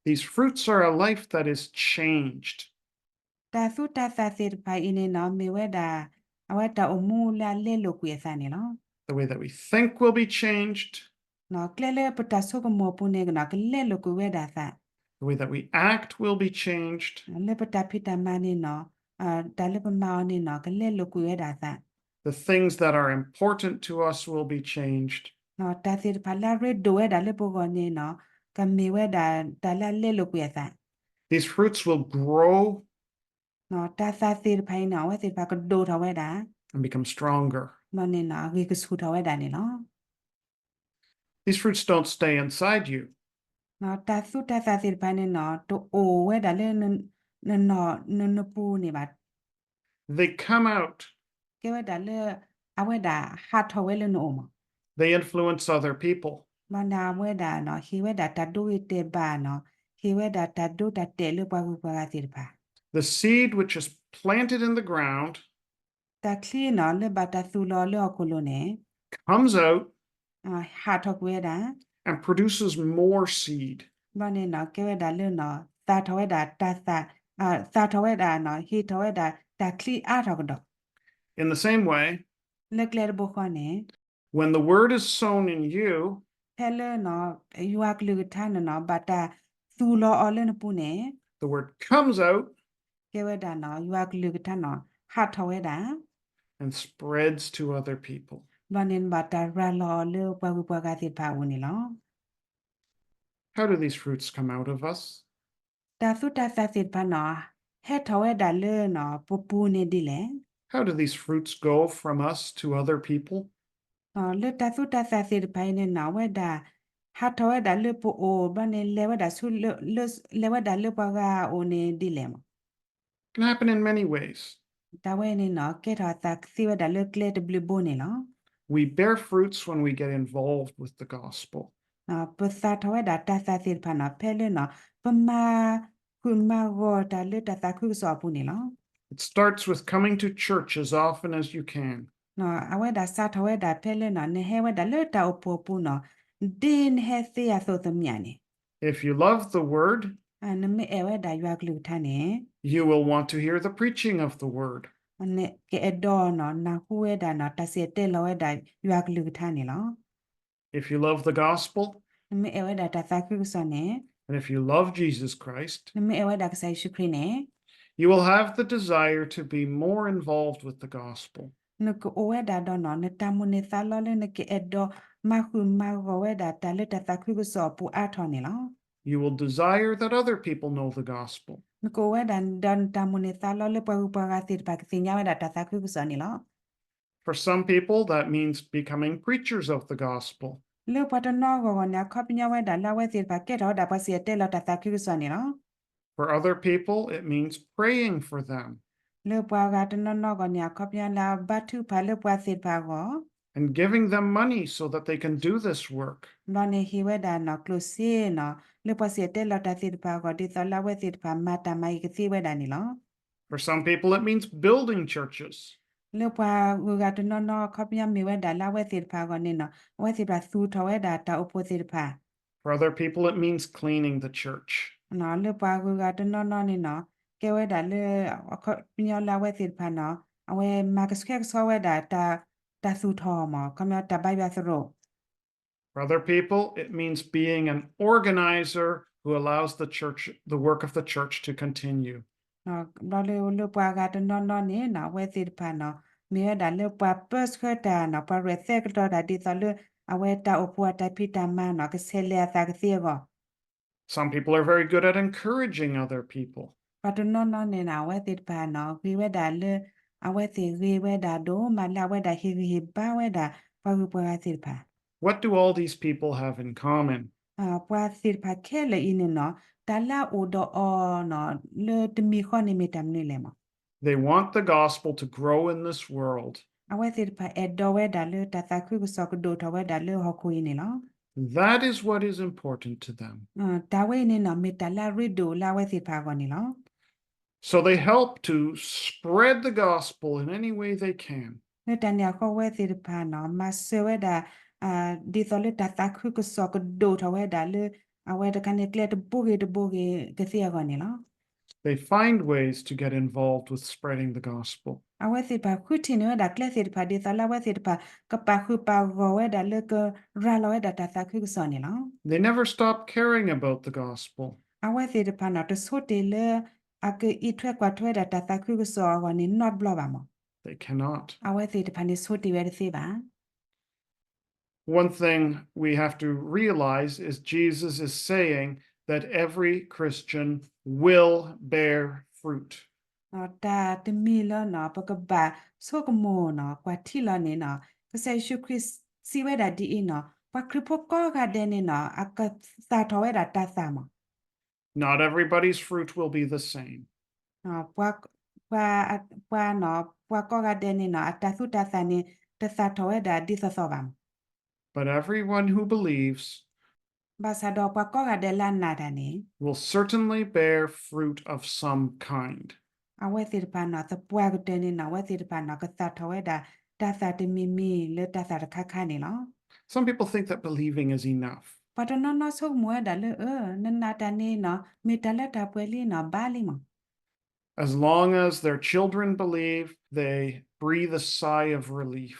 These fruits are a life that is changed. တၢ်သူၣ်တၢ်သၣ်သ့ၣ်တဖၣ်အံၤန့ၣ်နီၤ မ့ၢ်ဝဲဒၣ် အဝဲတၢ်အိၣ်မူလၢအလဲလိာ်ကွံာ်အသးန့ၣ်လီၤ. The way that we think will be changed. ကျဲလၢပတၢ်ဆိကမိၣ်အပူၤန့ၣ်နီၤ ကလဲလိာ်ကွံာ်ဝဲဒၣ်အသး The way that we act will be changed. လၢပတၢ်ဖံးတၢ်မၤန့ၣ်နီၤ တၢ်လၢပမၤအီၤန့ၣ်နီၤ ကလဲလိာ်ကွံာ်ဝဲဒၣ်အသး The things that are important to us will be changed. တၢ်သ့ၣ်တဖၣ်လၢအရ့ဒိၣ်ဝဲဒၣ်လၢပဂီၢ်န့ၣ်နီၤ ကမ့ၢ်ဝဲဒၣ်တၢ်လၢအလဲလိာ်ကွံာ်အသး These fruits will grow. တၢ်သၣ်သ့ၣ်တဖၣ်အံၤန့ၣ် အဝဲသ့ၣ်တဖၣ်ကဒိၣ်ထီၣ်ဝဲဒၣ် And become stronger. ဘၣ်န့ၣ်နီၤ အဂံၢ်ကဆူၣ်ထီၣ်ဝဲဒၣ်န့ၣ်လီၤ. These fruits don't stay inside you. တၢ်သူၣ်တၢ်သၣ်သ့ၣ်တဖၣ်န့ၣ်နီၤ တအိၣ်ဝဲဒၣ်လၢ နနီၢ် န နပူၤန့ၣ်ဘၣ် They come out. ကဲဝဲဒၣ်လၢ အဝဲဒၣ်ဟးထီၣ်ဝဲလၢနအိၣ်မး They influence other people. ဘၣ်န့ၣ်အဝဲဒၣ်နီၤ ဟ့ၣ်ဝဲဒၣ်တၢ်ဒိဂ့ၤတဲာ်ဘၣ်နီၤ ဟ့ၣ်ဝဲဒၣ်တၢ်ဒိတၢ်တဲာ်လၢပှၤဂုၤပှၤဂၤသ့ၣ်တဖၣ် The seed which is planted in the ground တၢ်ချံနီၤ လၢဘၣ်တၢ်သူၣ်လီၤလၢဟီၣ်ခိၣ်လိၤန့ၣ် comes out ဟးထီၣ်ကွံာ်ဝဲဒၣ် and produces more seed. ဘၣ်န့ၣ်နီၤ ကဲဝဲဒၣ်လၢနီၤ သၣ်ထီၣ်ဝဲဒၣ်တၢ်သၣ် သၣ်ထီၣ်ဝဲဒၣ်နီၤ ဟ့ၣ်ထီၣ်ဝဲဒၣ်တၢ်ချံအါထီၣ်ကဒီး In the same way, လၢကျဲတဘိဃီန့ၣ် when the word is sown in you, ဖဲလၢနီၤ ယွၤကလုၢ်ကထါန့ၣ်နီၤ ဘၣ်တၢ်သူၣ်လီၤအီၤလၢနပူၤန့ၣ် the word comes out ကဲဝဲဒၣ်နီၤ ယွၤကလုၢ်ကထါနီၤ ဟးထီၣ်ဝဲဒၣ် and spreads to other people. ဘၣ်န့ၣ်ဘၣ်တၢ်ရၤလီၤအီၤလၢပှၤဂုၤပှၤဂၤသ့ၣ်တဖၣ်အအိၣ်န့ၣ်လီၤ. How do these fruits come out of us? တၢ်သူၣ်တၢ်သၣ်သ့ၣ်တဖၣ်နီၤ ဟဲထီၣ်ဝဲဒၣ်လၢနီၤ ပပူၤန့ၣ်ဒ်လဲၣ်. How do these fruits go from us to other people? လၢတၢ်သူၣ်တၢ်သၣ်သ့ၣ်တဖၣ်အံၤန့ၣ်နီၤ အဝဲဒၣ် ဟးထီၣ်ဝဲဒၣ်လၢပအိၣ် ဘၣ်န့ၣ်လဲၤဝဲဒၣ်ဆူ လဲၤဝဲဒၣ်လၢပှၤဂၤအအိၣ်န့ၣ်ဒ်လဲၣ်မး. Can happen in many ways. တၢ်ဝဲန့ၣ်နီၤ ကဲထီၣ်အသးကသ့ဝဲဒၣ်လၢကျဲတဘျုးဘိန့ၣ်လီၤ. We bear fruits when we get involved with the gospel. ပသၣ်ထီၣ်ဝဲဒၣ်တၢ်သၣ်သ့ၣ်တဖၣ်နီၤ ဖဲလၢနီၤ ပမၤဃုာ်မၤဂီၤတၢ်လၢတၢ်သးခုကစီၣ်အပူၤန့ၣ်လီၤ. It starts with coming to church as often as you can. အဝဲဒၣ်စးထီၣ်ဝဲဒၣ်ဖဲလၢနီၤ နဟဲဝဲဒၣ်လၢတၢ်အိၣ်ဖှိၣ်အပူၤနီၤ ဒ်နဟဲသ့အသိးသမံၤဧါန့ၣ် If you love the word, နမ့ၢ်အဲၣ်ဝဲဒၣ်ယွၤကလုၢ်ကထါန့ၣ် you will want to hear the preaching of the word. နကအဲၣ်ဒိးနီၤ နၢ်ဟူဝဲဒၣ်နီၤ တၢ်စံၣ်တဲၤတဲလီၤဝဲဒၣ်ယွၤကလုၢ်ကထါန့ၣ်လီၤ. If you love the gospel, နမ့ၢ်အဲၣ်ဝဲဒၣ်တၢ်သးခုကစီၣ်န့ၣ် and if you love Jesus Christ, နမ့ၢ်အဲၣ်ဝဲဒၣ်ကစၢ်ယ့ၣ်ၡူးခရံာ်န့ၣ် you will have the desire to be more involved with the gospel. နကအိၣ်ဝဲဒၣ်ဒီးနီၤ နတၢ်မိၣ်န့ၢ်သးလီလၢနကအဲၣ်ဒိးမၤဃုာ်မၤဂီၤဝဲဒၣ်တၢ်လၢတၢ်သးခုကစီၣ်အပူၤအါထီၣ်န့ၣ်လီၤ. You will desire that other people know the gospel. နကအိၣ်ဝဲဒၣ်ဒီးနတၢ်မိၣ်န့ၢ်သးလီလၢပှၤဂုၤပှၤဂၤသ့ၣ်တဖၣ်ကသ့ၣ်ညါဝဲဒၣ်တၢ်သးခုကစီၣ်န့ၣ်လီၤ. For some people, that means becoming preachers of the gospel. လၢပှၤတနီၤအဂီၢ်ဂီၢ်န့ၣ် အခီပညီဝဲဒၣ်လၢအဝဲသ့ၣ်တဖၣ်ကဲထီၣ်ဝဲဒၣ်ပှၤစံၣ်တဲၤတဲလီၤတၢ်သးခုကစီၣ်န့ၣ်လီၤ. For other people, it means praying for them. လၢပှၤဂၤတနီၤနီၤအဂီၢ်န့ၣ် အခီပညီလၢအဘါထုကဖၣ်လၢပှၤသ့ၣ်တဖၣ်အဂီၢ် And giving them money so that they can do this work. ဘျီန့ၣ်ဟ့ၣ်ဝဲဒၣ်နီၤ ကျိၣ်စ့နီၤ လၢပှၤစံၣ်တဲၤတဲလီၤတၢ်သ့ၣ်တဖၣ်အဂီၢ် ဒ်သိးလၢအဝဲသ့ၣ်တဖၣ်မၤတၢ်မၤအံၤကသ့ဝဲဒၣ်န့ၣ်လီၤ. For some people, it means building churches. လၢပှၤဂုၤဂၤတနီၤနီၤအခီပညီမ့ၢ်ဝဲဒၣ်လၢအဝဲသ့ၣ်တဖၣ်အဂီၢ်န့ၣ်နီၤ အဝဲသ့ၣ်တဖၣ်သူၣ်ထီၣ်ဝဲဒၣ်တၢ်အိၣ်ဖှိၣ်သ့ၣ်တဖၣ် For other people, it means cleaning the church. လၢပှၤဂုၤဂၤတနီၤနီၤန့ၣ်နီၤ ကဲဝဲဒၣ်လၢ အခီပညီလၢအဝဲသ့ၣ်တဖၣ်နီၤ အဝဲမၤကဆှဲကဆှီဝဲဒၣ် တၢ်သူၣ်ထီၣ်မး အခီပညီတၢ်ဘါယွၤသရိာ် For other people, it means being an organizer who allows the church, the work of the church to continue. ဘျီလၢ လၢပှၤဂၤတနီၤနီၤန့ၣ်နီၤ အဝဲသ့ၣ်တဖၣ်နီၤ မ့ၢ်ဝဲဒၣ်လၢပှၤပၢဆှၢတၢ်နီၤ ပှၤရဲၣ်သဲကတီၤတၢ်ဒ်သိးလၢ အဝဲတၢ်အိၣ်ဖှိၣ်အတၢ်ဖံးတၢ်မၤနီၤ ကဆဲးလဲၤအသးကသ့အဂီၢ် Some people are very good at encouraging other people. ပှၤတနီၤနီၤန့ၣ်နီၤ အဝဲသ့ၣ်တဖၣ်နီၤ ဂ့ၤဝဲဒၣ်လၢ အဝဲသ့ၣ်ဂ့ၤဝဲဒၣ်ဒိၣ်မးလၢအဝဲဒၣ်ဟ့ၣ်ဂံၢ်ဟ့ၣ်ဘါဝဲဒၣ် ပှၤဂုၤပှၤဂၤသ့ၣ်တဖၣ် What do all these people have in common? ပှၤသ့ၣ်တဖၣ်ခဲလၢာ်အံၤန့ၣ်နီၤ တၢ်လၢအအိၣ်ဒီးအီၤနီၤ လၢတမံၤဃီန့ၣ်မ့ၢ်တၢ်မနုၤလဲၣ်မး They want the gospel to grow in this world. အဝဲသ့ၣ်တဖၣ်အဲၣ်ဒိးဝဲဒၣ်လၢတၢ်သးခုကစီၣ်ကဒိၣ်ထီၣ်ဝဲဒၣ်လၢဟီၣ်ခိၣ်အံၤန့ၣ်လီၤ. That is what is important to them. တၢ်ဝဲအံၤန့ၣ်နီၤ မ့ၢ်တၢ်လၢအရ့ဒိၣ်လၢအဝဲသ့ၣ်တဖၣ်အဂီၢ်န့ၣ်လီၤ. So they help to spread the gospel in any way they can. လၢတၢ်န့ၣ်အဃိ အဝဲသ့ၣ်တဖၣ်နီၤ မၤစၢၤဝဲဒၣ် ဒ်သိးလၢတၢ်သးခုကစီၣ်ကဒိၣ်ထီၣ်ဝဲဒၣ်လၢ အဝဲတခါန့ၣ်ကျဲတဘိဂ့ၤတဘိဂ့ၤကသ့အဂီၢ်န့ၣ်လီၤ. They find ways to get involved with spreading the gospel. အဝဲသ့ၣ်တဖၣ်ဃုထံၣ်န့ၢ်ဝဲဒၣ်ကျဲသ့ၣ်တဖၣ် ဒ်သိးလၢအဝဲသ့ၣ်တဖၣ် ကပာ်ဃုာ်ပာ်ဂီၢ်ဝဲဒၣ်လၢကရၤလီၤဝဲဒၣ်တၢ်သးခုကစီၣ်န့ၣ်လီၤ. They never stop caring about the gospel. အဝဲသ့ၣ်တဖၣ်နီၤ တဆိတ့ၢ်လၢ အကအံးထွဲကွၢ်ထွဲဝဲဒၣ်တၢ်သးခုကစီၣ်အဂီၢ်န့ၣ် နီတဘျီဘၣ်မး. They cannot. အဝဲသ့ၣ်တဖၣ်န့ၣ်ဆိတ့ၢ်ဝဲတသ့ဘၣ်. One thing we have to realize is Jesus is saying that every Christian will bear fruit. တၢ်တမံၤလၢနီၤ ပကဘၣ်ဆိကမိၣ်နီၤ ကွၢ်ထံလီၤန့ၣ်နီၤ ကစၢ်ယ့ၣ်ၡူးခရံာ်စံးဝဲဒၣ်ဒ်အံၤနီၤ ပှၤခရံာ်ဖိကိးဂၤဒဲးန့ၣ်နီၤ အကသၣ်ထီၣ်ဝဲဒၣ်တၢ်သၣ်မး Not everybody's fruit will be the same. ပှၤ ပှၤ ပှၤနီၤ ပှၤကိးဂၤဒဲးန့ၣ်နီၤ အတၢ်သူတၢ်သၣ်န့ၣ် တသၣ်ထီၣ်ဝဲဒၣ်ဒ်သိးသိးဘၣ်မး But everyone who believes ဘၣ်ဆၣ်ဒီးပှၤကိးဂၤဒဲးလၢအနာ်တၢ်န့ၣ် will certainly bear fruit of some kind. အဝဲသ့ၣ်တဖၣ်နီၤ သပှၢ်ကတၢၢ်န့ၣ်နီၤ အဝဲသ့ၣ်တဖၣ်နီၤ ကသၣ်ထီၣ်ဝဲဒၣ် တၢ်သၣ်တမံၤမံၤလၢတၢ်သၣ်တခါခါန့ၣ်လီၤ. Some people think that believing is enough. ပှၤတနီၤနီၤဆိကမိၣ်ဝဲဒၣ်လၢ အၢ နနာ်တၢ်န့ၣ်နီၤ မ့ၢ်တၢ်လၢတၢ်ပှဲၤလံနီၤ ဘၣ်လံမး As long as their children believe, they breathe a sigh of relief.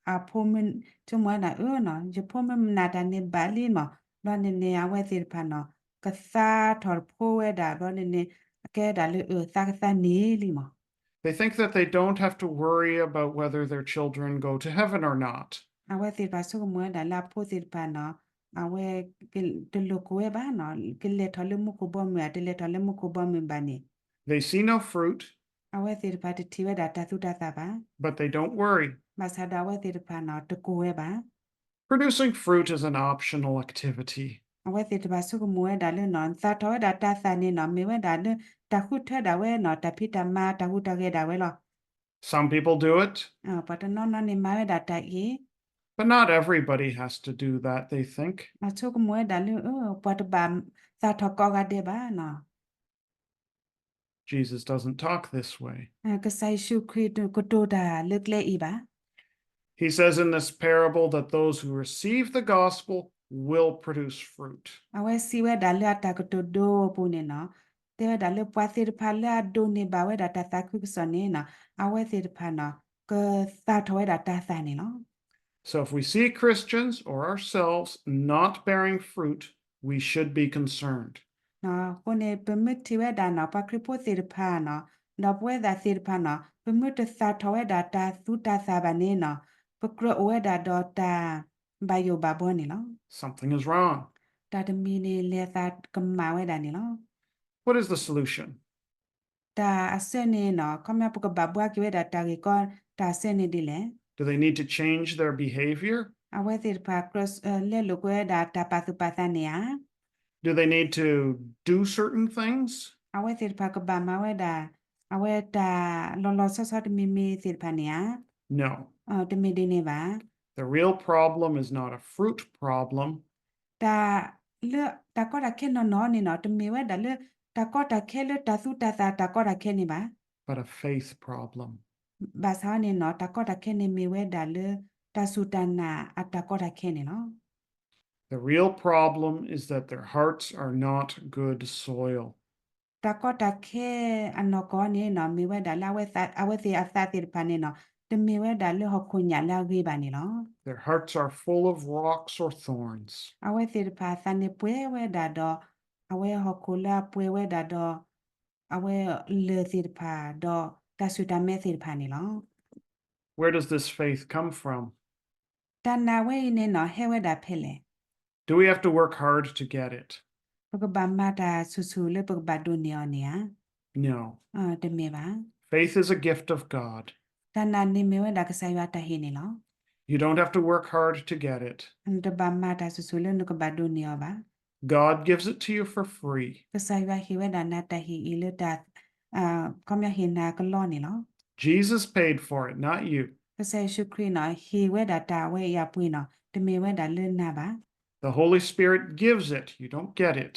အဖိမုၣ်ဆိကမိၣ်ဝဲဒၣ် အၢ ယဖိမုၣ်မနာ်တၢ်န့ၣ်ဘၣ်လံမး ဘျီန့ၣ်န့ၣ် အဝဲသ့ၣ်တဖၣ်နီၤ ကသါထီၣ်တဖိဝဲဒၣ် ဘျီန့ၣ်န့ၣ် အကဲဒၣ်လၢအသးကသါန့ၢ်လံမး They think that they don't have to worry about whether their children go to heaven or not. အဝဲသ့ၣ်တဖၣ်ဆိကမိၣ်ဝဲဒၣ်လၢအဖိသ့ၣ်တဖၣ်နီၤ အဝဲတလိၣ်ကိၢ်ဝဲဘၣ်နီၤ ကလဲၤထီၣ်လၢမူခိၣ်ဘီမုၢ် အတလဲၤထီၣ်လၢမူခိၣ်ဘီမုၢ်ဘၣ်န့ၣ် They see no fruit. အဝဲသ့ၣ်တဖၣ်တထံၣ်ဝဲဒၣ်တၢ်သူတၢ်သၣ်ဘၣ် But they don't worry. ဘၣ်ဆၣ်ဒီးအဝဲသ့ၣ်တဖၣ်နီၤ တကိၢ်ဝဲဘၣ် Producing fruit is an optional activity. အဝဲသ့ၣ်တဖၣ်ဆိကမိၣ်ဝဲဒၣ်လၢနီၤ သၣ်ထီၣ်ဝဲဒၣ်တၢ်သၣ်န့ၣ်နီၤ မ့ၢ်ဝဲဒၣ်လၢ တၢ်ဃုထၢဒၣ်ဝဲနီၤ တၢ်ဖံးတၢ်မၤ တၢ်ဟူးတၢ်ဂဲၤဒၣ်ဝဲလီၤ. Some people do it. ပှၤတနီၤနီၤန့ၣ်မၤဝဲဒၣ်တၢ်အံၤ But not everybody has to do that, they think. ဆိကမိၣ်ဝဲဒၣ်လၢ ပှၤတဘၣ်သၣ်ထီၣ်ကိးဂၤဒဲးဘၣ်နီၤ Jesus doesn't talk this way. ကစၢ်ယ့ၣ်ၡူးခရံာ်တကတိၤတၢ်လၢကျဲအံၤဘၣ် He says in this parable that those who receive the gospel will produce fruit. အဝဲစံးဝဲဒၣ်လၢအတၢ်ကတိၤဒိအပူၤန့ၣ်နီၤ တဲဝဲဒၣ်လၢပှၤသ့ၣ်တဖၣ်လၢအဒိးန့ၢ်ဘၣ်ဝဲဒၣ်တၢ်သးခုကစီၣ်န့ၣ်နီၤ အဝဲသ့ၣ်တဖၣ်နီၤ ကသၣ်ထီၣ်ဝဲဒၣ်တၢ်သၣ်န့ၣ်လီၤ. So if we see Christians or ourselves not bearing fruit, we should be concerned. အဃိန့ၣ် ပမ့ၢ်ထံၣ်ဝဲဒၣ်နီၤ ပှၤခရံာ်ဖိသ့ၣ်တဖၣ်နီၤ ဒီးပဝဲဒၣ်သ့ၣ်တဖၣ်န့ၣ် ပမ့ၢ်တသၣ်ထီၣ်ဝဲဒၣ်တၢ်သူၣ်တၢ်သၣ်ဘၣ်န့ၣ်န့ၣ် ပကြၢးအိၣ်ဝဲဒၣ်ဒီးတၢ်ဘၣ်ယိၣ်ဘၣ်ဘှီန့ၣ်လီၤ. Something is wrong. တၢ်တမံၤန့ၣ် လဲၤသးကမၣ်ဝဲဒၣ်န့ၣ်လီၤ. What is the solution? တၢ်အဆၢန့ၣ်န့ၣ် ခီပညီပကဘၣ်ဘှီက့ၤဝဲဒၣ်တၢ်ဂ့ၢ်ကီ တၢ်အဆၢန့ၣ်ဒ်လဲၣ်. Do they need to change their behavior? အဝဲသ့ၣ်တဖၣ်ကြၢး လဲလိာ်ကွဲဝဲဒၣ်တၢ်ပာ်သူၣ်ပာ်သးန့ၣ်ဧါ. Do they need to do certain things? အဝဲသ့ၣ်တဖၣ်ကဘၣ်မၤဝဲဒၣ် အဝဲတၢ်လီၤလီၤဆီဆီတမံၤမံၤသ့ၣ်တဖၣ်န့ၣ်ဧါ. No. တမ့ၢ်ဒ်န့ၣ်ဘၣ်. The real problem is not a fruit problem. တၢ်လၢတၢ်ကီတၢ်ခဲနီၢ်နီၢ်န့ၣ်န့ၣ် တမ့ၢ်ဝဲဒၣ်လၢ တၢ်ကီတၢ်ခဲလၢတၢ်သူၣ်တၢ်သၣ်တၢ်ကီတၢ်ခဲန့ၣ်ဘၣ်. But a faith problem. ဘၣ်ဆၣ်န့ၣ်န့ၣ် တၢ်ကီတၢ်ခဲန့ၣ်မ့ၢ်ဝဲဒၣ်လၢ တၢ်စူၢ်တၢ်နာ်အတၢ်ကီတၢ်ခဲန့ၣ်လီၤ. The real problem is that their hearts are not good soil. တၢ်ကီတၢ်ခဲအနီၢ်ကီၢ်န့ၣ်န့ၣ် မ့ၢ်ဝဲဒၣ်လၢအဝဲသ့ၣ်အသးသ့ၣ်တဖၣ်န့ၣ်န့ၣ် တမ့ၢ်ဝဲဒၣ်လၢဟီၣ်ခိၣ်ညၣ်လၢအဂ့ၤဘၣ်န့ၣ်လီၤ. Their hearts are full of rocks or thorns. အဝဲသ့ၣ်တဖၣ်အသးန့ၣ်ပှဲၤဝဲဒၣ်ဒီး အဝဲဟီၣ်ခိၣ်လၢအပှဲၤဝဲဒၣ်ဒီး အဝဲလၢၢ်သ့ၣ်တဖၣ် ဒီးတၢ်ဆူၣ်တၢ်မဲသ့ၣ်တဖၣ်န့ၣ်လီၤ. Where does this faith come from? တၢ်နာ်ဝဲအံၤန့ၣ်န့ၣ် ဟဲဝဲဒၣ်ဖဲလဲၣ်. Do we have to work hard to get it? ပကဘၣ်မၤတၢ်ဆူၣ်ဆူၣ်လၢပကဘၣ်ဒိးန့ၢ်အီၤန့ၣ်ဧါ. No. တမ့ၢ်ဘၣ်. Faith is a gift of God. တၢ်နာ်န့ၣ်မ့ၢ်ဝဲဒၣ်ကစၢ်ယွၤအတၢ်ဟ့ၣ်န့ၣ်လီၤ. You don't have to work hard to get it. နတဘၣ်မၤတၢ်ဆူၣ်ဆူၣ်လၢနကဘၣ်ဒိးန့ၢ်အီၤဘၣ်. God gives it to you for free. ကစၢ်ယွၤဟ့ၣ်ဝဲဒၣ်နၤတၢ်ဟ့ၣ်အံၤလၢတၢ် ခီပညီဟ့ၣ်နၤကလီန့ၣ်လီၤ. Jesus paid for it, not you. ကစၢ်ယ့ၣ်ၡူးခရံာ်န့ၣ် ဟ့ၣ်ဝဲဒၣ်တၢ်ဝဲအံၤအပှ့ၤန့ၣ် တမ့ၢ်ဝဲဒၣ်လၢနၤဘၣ်. The Holy Spirit gives it, you don't get it.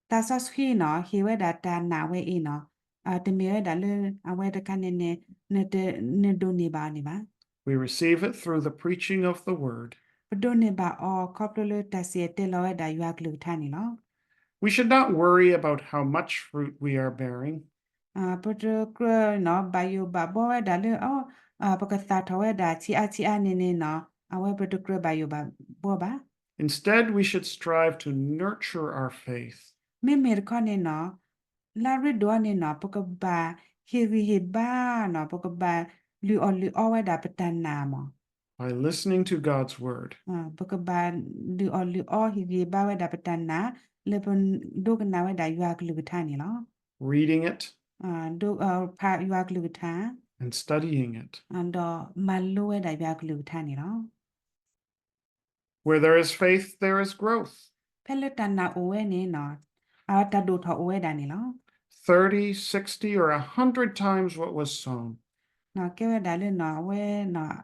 သးစီဆှံန့ၣ် ဟ့ၣ်ဝဲဒၣ်တၢ်နာ်ဝဲအံၤန့ၣ် တမ့ၢ်ဝဲဒၣ်လၢအဝဲတခါန့ၣ်န့ၣ် နတ နဒိးန့ၢ်ဘၣ်အီၤန့ၣ်ဘၣ်. We receive it through the preaching of the word. ပဒိးန့ၢ်ဘၣ်အီၤ ခီဖျိလၢတၢ်စံၣ်တဲၤတဲလီၤဝဲဒၣ်ယွၤကလုၢ်ကထါန့ၣ်လီၤ. We should not worry about how mu�ch fruit we are bearing. ပတကြၢးန့ၣ် ဘၣ်ယိၣ်ဘၣ်ဘှီဝဲဒၣ်လၢ အ ပကသၣ်ထီၣ်ဝဲဒၣ်ဆံးအါဆံးအါန့ၣ်န့ၣ်န့ၣ် အဝဲပတကြၢးဘၣ်ယိၣ်ဘၣ်ဘှီဘၣ်. Instead, we should strive to nurture our faith. မ့မ့ၢ်တခီန့ၣ်န့ၣ် လၢအရ့ဒိၣ်အီၤန့ၣ်န့ၣ် ပကဘၣ်ဟ့ၣ်ဂံၢ်ဟ့ၣ်ဘါန့ၣ် ပကဘၣ်လုၢ်အီၣ်လုၢ်အီဝဲဒၣ်ပတၢ်နာ်မး By listening to God's word. ပကဘၣ်လုၢ်အီၣ်လုၢ်အီ ဟ့ၣ်ဂံၢ်ဟ့ၣ်ဘါဝဲဒၣ်ပတၢ်နာ် လၢပဒိကနၣ်ဝဲဒၣ်ယွၤကလုၢ်ကထါန့ၣ်လီၤ. Reading it. ဖးယွၤကလုၢ်ကထါ and studying it. ဒီးမၤလိဝဲဒၣ်ယွၤကလုၢ်ကထါန့ၣ်လီၤ. Where there is faith, there is growth. ဖဲလၢတၢ်နာ်အိၣ်ဝဲန့ၣ်န့ၣ် တၢ်ဒိၣ်ထီၣ်အိၣ်ဝဲဒၣ်န့ၣ်လီၤ. Thirty, sixty, or a hundred times what was sown. ကဲဝဲဒၣ်လၢန့ၣ် အဝဲန့ၣ်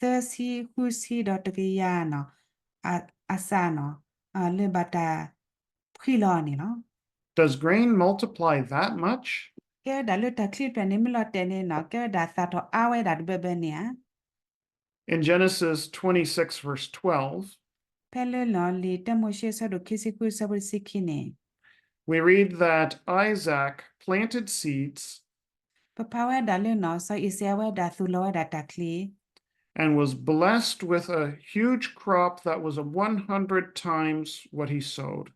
သၢဆံ ဃုဆံ ဒီးတကယၤန့ၣ် အစးန့ၣ် လၢဘၣ်တၢ်ဖှံလီၤန့ၣ်လီၤ. Does grain multiply that much? ကဲဝဲဒၣ်လၢတၢ်ချံတဖျၢၣ်န့ၣ် မ့ၢ်လီၤတဲာ်န့ၣ်န့ၣ် ကဲဝဲဒၣ်သၣ်ထီၣ်အါဝဲဒၣ်တဘၢဘၢန့ၣ်ဧါ. In Genesis twenty-six, verse twelve, ဖဲလၢန့ၣ် လံာ်တၢမိၤၡ့ အဆၢဒိၣ်ခံဆံဃု အဆၢဖိတဆံခံန့ၣ် we read that Isaac planted seeds ပဖးဝဲဒၣ်လၢန့ၣ် စီၤအံၤစဲးအဝဲဒၣ်သူၣ်လီၤဝဲဒၣ်တၢ်ချံ and was blessed with a huge crop that was a hundred times what he sowed.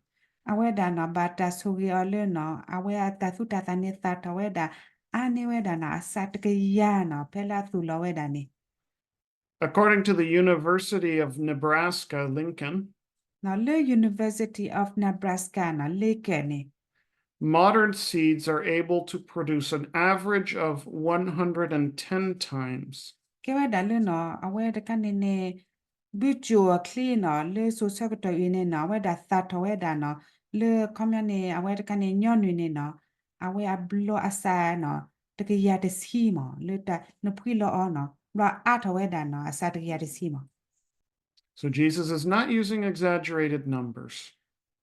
အဝဲဒၣ်န့ၣ် ဘၣ်တၢ်ဆိၣ်ဂ့ၤအီၤလၢန့ၣ် အဝဲအတၢ်သူၣ်တၢ်သၣ်န့ၣ်သၣ်ထီၣ်ဝဲဒၣ် အါန့ၢ်ဝဲဒၣ်န့ၣ် အစးတကယၤန့ၣ် ဖဲလၢအသူၣ်လီၤဝဲဒၣ်န့ၣ် According to the University of Nebraska, Lincoln, လၢ University of Nebraska န့ၣ် Lincoln န့ၣ် modern seeds are able to produce an average of one hundred ten times. ကဲဝဲဒၣ်လၢန့ၣ် အဝဲတခါန့ၣ်န့ၣ် ဘုကၠိအချံန့ၣ် လၢစိၤဆၢကတီၢ်အံၤန့ၣ်န့ၣ် အဝဲဒၣ်သၣ်ထီၣ်ဝဲဒၣ်န့ၣ် လၢခီပညီန့ၣ် အဝဲတခါန့ၣ် ညီနုၢ်န့ၣ်န့ၣ် အဝဲအဘျီအစးန့ၣ် တကယၤတဆံမး လၢတၢ်နဖှံလီၤအီၤန့ၣ် ဘျီအါထီၣ်ဝဲဒၣ်န့ၣ် အစးတကယၤတဆံမး So Jesus is not using exaggerated numbers.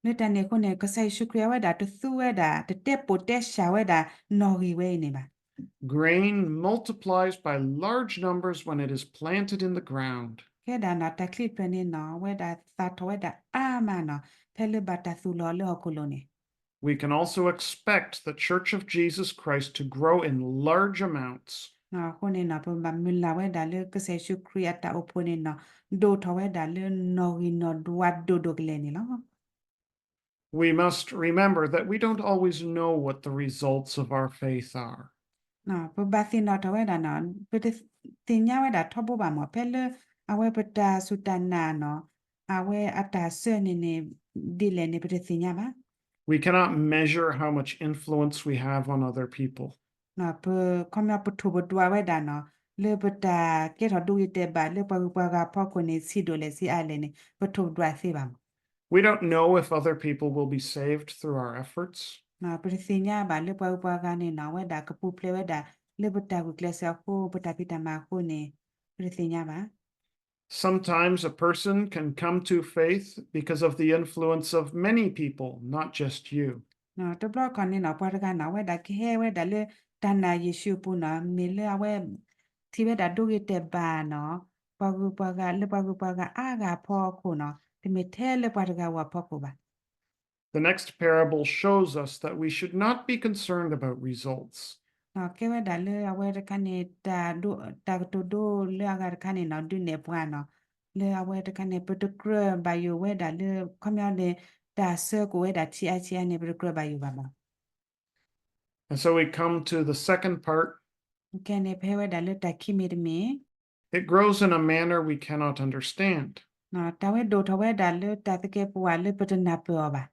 လၢတၢ်န့ၣ်အဃိန့ၣ် ကစၢ်ယ့ၣ်ၡူးခရံာ်အဝဲဒၣ်တသူဝဲဒၣ် တတဲပိာ်တဲစှၤဝဲဒၣ် နီၣ်ဂံၢ်ဝဲအံၤန့ၣ်ဘၣ်. Grain multiplies by large numbers when it is planted in the ground. ကဲဒၣ်န့ၣ် တၢ်ချံတဖျၢၣ်န့ၣ်န့ၣ် အဝဲဒၣ်သၣ်ထီၣ်ဝဲဒၣ်အါမးန့ၣ် ဖဲလၢဘၣ်တၢ်သူၣ်လီၤလၢဟီၣ်ခိၣ်လိၤန့ၣ် We can also expect the Church of Jesus Christ to grow in large amounts. အဃိန့ၣ်န့ၣ် ပဘၣ်မုၢ်လၢ်ဝဲဒၣ်လၢကစၢ်ယ့ၣ်ၡူးခရံာ်အတၢ်အိၣ်ဖှိၣ်န့ၣ်န့ၣ် ဒိၣ်ထီၣ်ဝဲဒၣ်လၢနီၣ်ဂံၢ်နီၣ်ဒွးဒိၣ်ဒိၣ်ကလဲာ်န့ၣ်လီၤ. We must remember that we don't always know what the results of our faith are. ပဘၣ်သ့ၣ်နီၣ်ထီၣ်ဝဲဒၣ်နီၤ, ပတသ့ၣ်ညါဝဲဒၣ်ထီဘိဘၣ်မး, ဖဲလၢအဝဲပတၢ်စူၢ်တၢ်နာ်နီၤ, အဝဲအတၢ်ဆၢန့ၣ်န့ၣ် ဒ်လဲၣ်န့ၣ် ပတသ့ၣ်ညါဘၣ်. We cannot measure how much influence we have on other people. ပခီပညီပထိၣ်ပဒွးဝဲဒၣ်နီၤ, လၢပတၢ်ကဲထီၣ်ဒိဂ့ၤတဲာ်ဘၣ်လၢပှၤဂုၤပှၤဂၤဖီခိၣ်န့ၣ် ဆံးဒိၣ်လဲၣ်ဆံးအါလဲၣ်န့ၣ် ပထိၣ်ပဒွးသ့ဘၣ်မး. We don't know if other people will be saved through our efforts. ပတသ့ၣ်ညါဘၣ်လၢပှၤဂုၤပှၤဂၤန့ၣ်နီၤ အဝဲဒၣ်ကပူၤဖျဲးဝဲဒၣ်လၢပတၢ်ဂုာ်ကျဲးစၢးအဃိ ပတၢ်ဖံးတၢ်မၤအဃိန့ၣ် ပတသ့ၣ်ညါဘၣ်. Sometimes a person can come to faith because of the influence of many people, not just you. တဘျီခီန့ၣ်နီၤ ပှၤတဂၤနီၤ အဝဲဒၣ်ကဟဲဝဲဒၣ်လၢတၢ်နာ်ယ့ၣ်ၡူးအပူၤနီၤ မ့ၢ်လၢအဝဲထံၣ်ဝဲဒၣ်ဒိဂ့ၤတဲာ်ဘၣ်နီၤ ပှၤဂုၤပှၤဂၤ လၢပှၤဂုၤပှၤဂၤအါဂၤအဖီခိၣ်နီၤ တမ့ၢ်ထဲလၢပှၤတဂၤဧိၤအဖီခိၣ်ဘၣ်. The next parable shows us that we should not be concerned about results. ကဲဝဲဒၣ်လၢအဝဲတခါန့ၣ် တၢ်ဒိ တၢ်ကတိၤဒိလၢအဂၤတခါန့ၣ်နီၤ ဒုးနဲၣ်ပှၤနီၤ လၢအဝဲတခါန့ၣ် ပတကြၢးဘၣ်ယိၣ်ဝဲဒၣ်လၢ ခီပညီန့ၣ် တၢ်ဆၢကိၣ်ဝဲဒၣ်ဆံးအါဆံးအါန့ၣ် ပတကြၢးဘၣ်ယိၣ်ဘၣ်မး. And so we come to the second part. ခဲန့ၣ် ပဟဲဝဲဒၣ်လၢတၢ်ခံမံၤတမံၤ It grows in a manner we cannot understand. တၢ်ဝဲဒိၣ်ထီၣ်ဝဲဒၣ်လၢတၢ်သကဲးပဝးလၢပတနၢ်ပၢၢ်အီၤဘၣ်.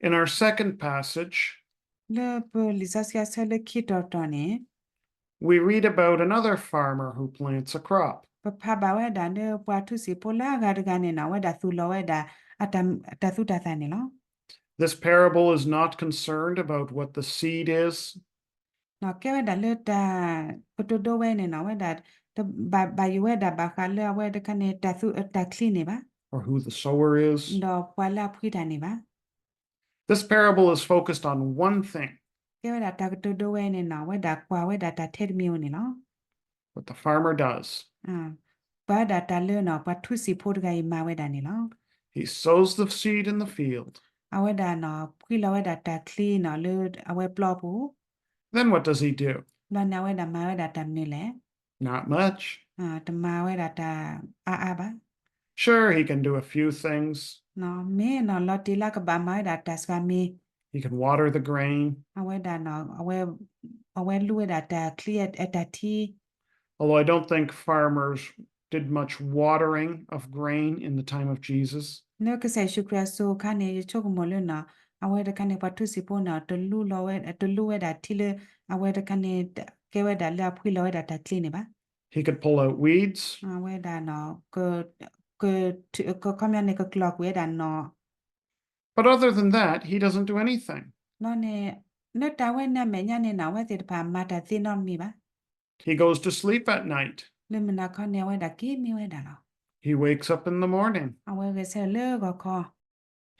In our second passage, လၢပလံာ်စီဆှံအဆၢလၢခံတီၤတီၤန့ၣ် we read about another farmer who plants a crop. ပဖးဘၣ်ဝဲဒၣ်လၢပှၤထူစံာ်ဖိလၢအဂၤတဂၤန့ၣ်နီၤ အဝဲဒၣ်သူၣ်လီၤဝဲဒၣ် အတၢ်သူၣ်တၢ်သၣ်န့ၣ်လီၤ. This parable is not concerned about what the seed is. ကဲဝဲဒၣ်လၢတၢ်ကတိၤဒိဝဲန့ၣ်နီၤ အဝဲဒၣ် ဘၣ်ယိၣ်ဝဲဒၣ် ဘၣ်ဃးလၢအဝဲတခါန့ၣ် တၢ်သူ တၢ်ချံန့ၣ်ဘၣ်, or who the sower is, ဒီးပှၤလၢအဖှံတၢ်န့ၣ်ဘၣ်. This parable is focused on one thing. ကဲဝဲဒၣ်တၢ်ကတိၤဒိဝဲန့ၣ်နီၤ အဝဲဒၣ်ကွၢ်ဝဲဒၣ်တၢ်ထဲတမံၤဧိၤန့ၣ်လီၤ. What the farmer does. ပှၤဒၣ်တၢ်လၢနီၤ ပှၤထူစံာ်ဖိတဂၤအံၤမၤဝဲဒၣ်န့ၣ်လီၤ. He sows the seed in the field. အဝဲဒၣ်နီၤ ဖှံလီၤဝဲဒၣ်တၢ်ချံနီၤ လၢအဝဲပျီပူၤ. Then what does he do? ဘျီန့ၣ် အဝဲဒၣ်မၤဝဲဒၣ်တၢ်မနုၤလဲၣ်. Not much. တမၤဝဲဒၣ်တၢ်အါအါဘၣ်. Sure, he can do a few things. မ့ၢ်နီၤ လီၤတံၢ်လၢကဘၣ်မၤဝဲဒၣ်တၢ်စှၤမံၤ. He can water the grain. အဝဲဒၣ်နီၤ အဝဲလူဝဲဒၣ်တၢ်ချံအတၢ်ထံ Although I don't think farmers did much watering of grain in the time of Jesus. လၢကစၢ်ယ့ၣ်ၡူးခရံာ်အစိၤအခါန့ၣ် ယဆိကမိၣ်လၢနီၤ အဝဲတခါန့ၣ် ပှၤထူစံာ်ဖိန့ၣ် တလူဝဲဒၣ်ထံလၢ အဝဲတခါန့ၣ် ကဲဝဲဒၣ်လၢအဖှံလီၤဝဲဒၣ်တၢ်ချံန့ၣ်ဘၣ်. He could pull out weeds. အဝဲဒၣ်နီၤ က က ခီပညီန့ၣ် ကကျီၢ်ကွံာ်ဝဲဒၣ်နီၤ But other than that, he doesn't do anything. ဘျီန့ၣ် လၢတၢ်ဝဲန့ၣ်အမဲာ်ညါန့ၣ်နီၤ အဝဲသ့ၣ်တဖၣ်မၤတၢ်သ့နီတမံၤဘၣ်. He goes to sleep at night. လၢမုၢ်နၤခီန့ၣ် အဝဲဒၣ်က့ၤမံဝဲဒၣ်လီၤ. He wakes up in the morning. အဝဲဂဲၤဆၢထၢၣ်လၢဂီၤခီ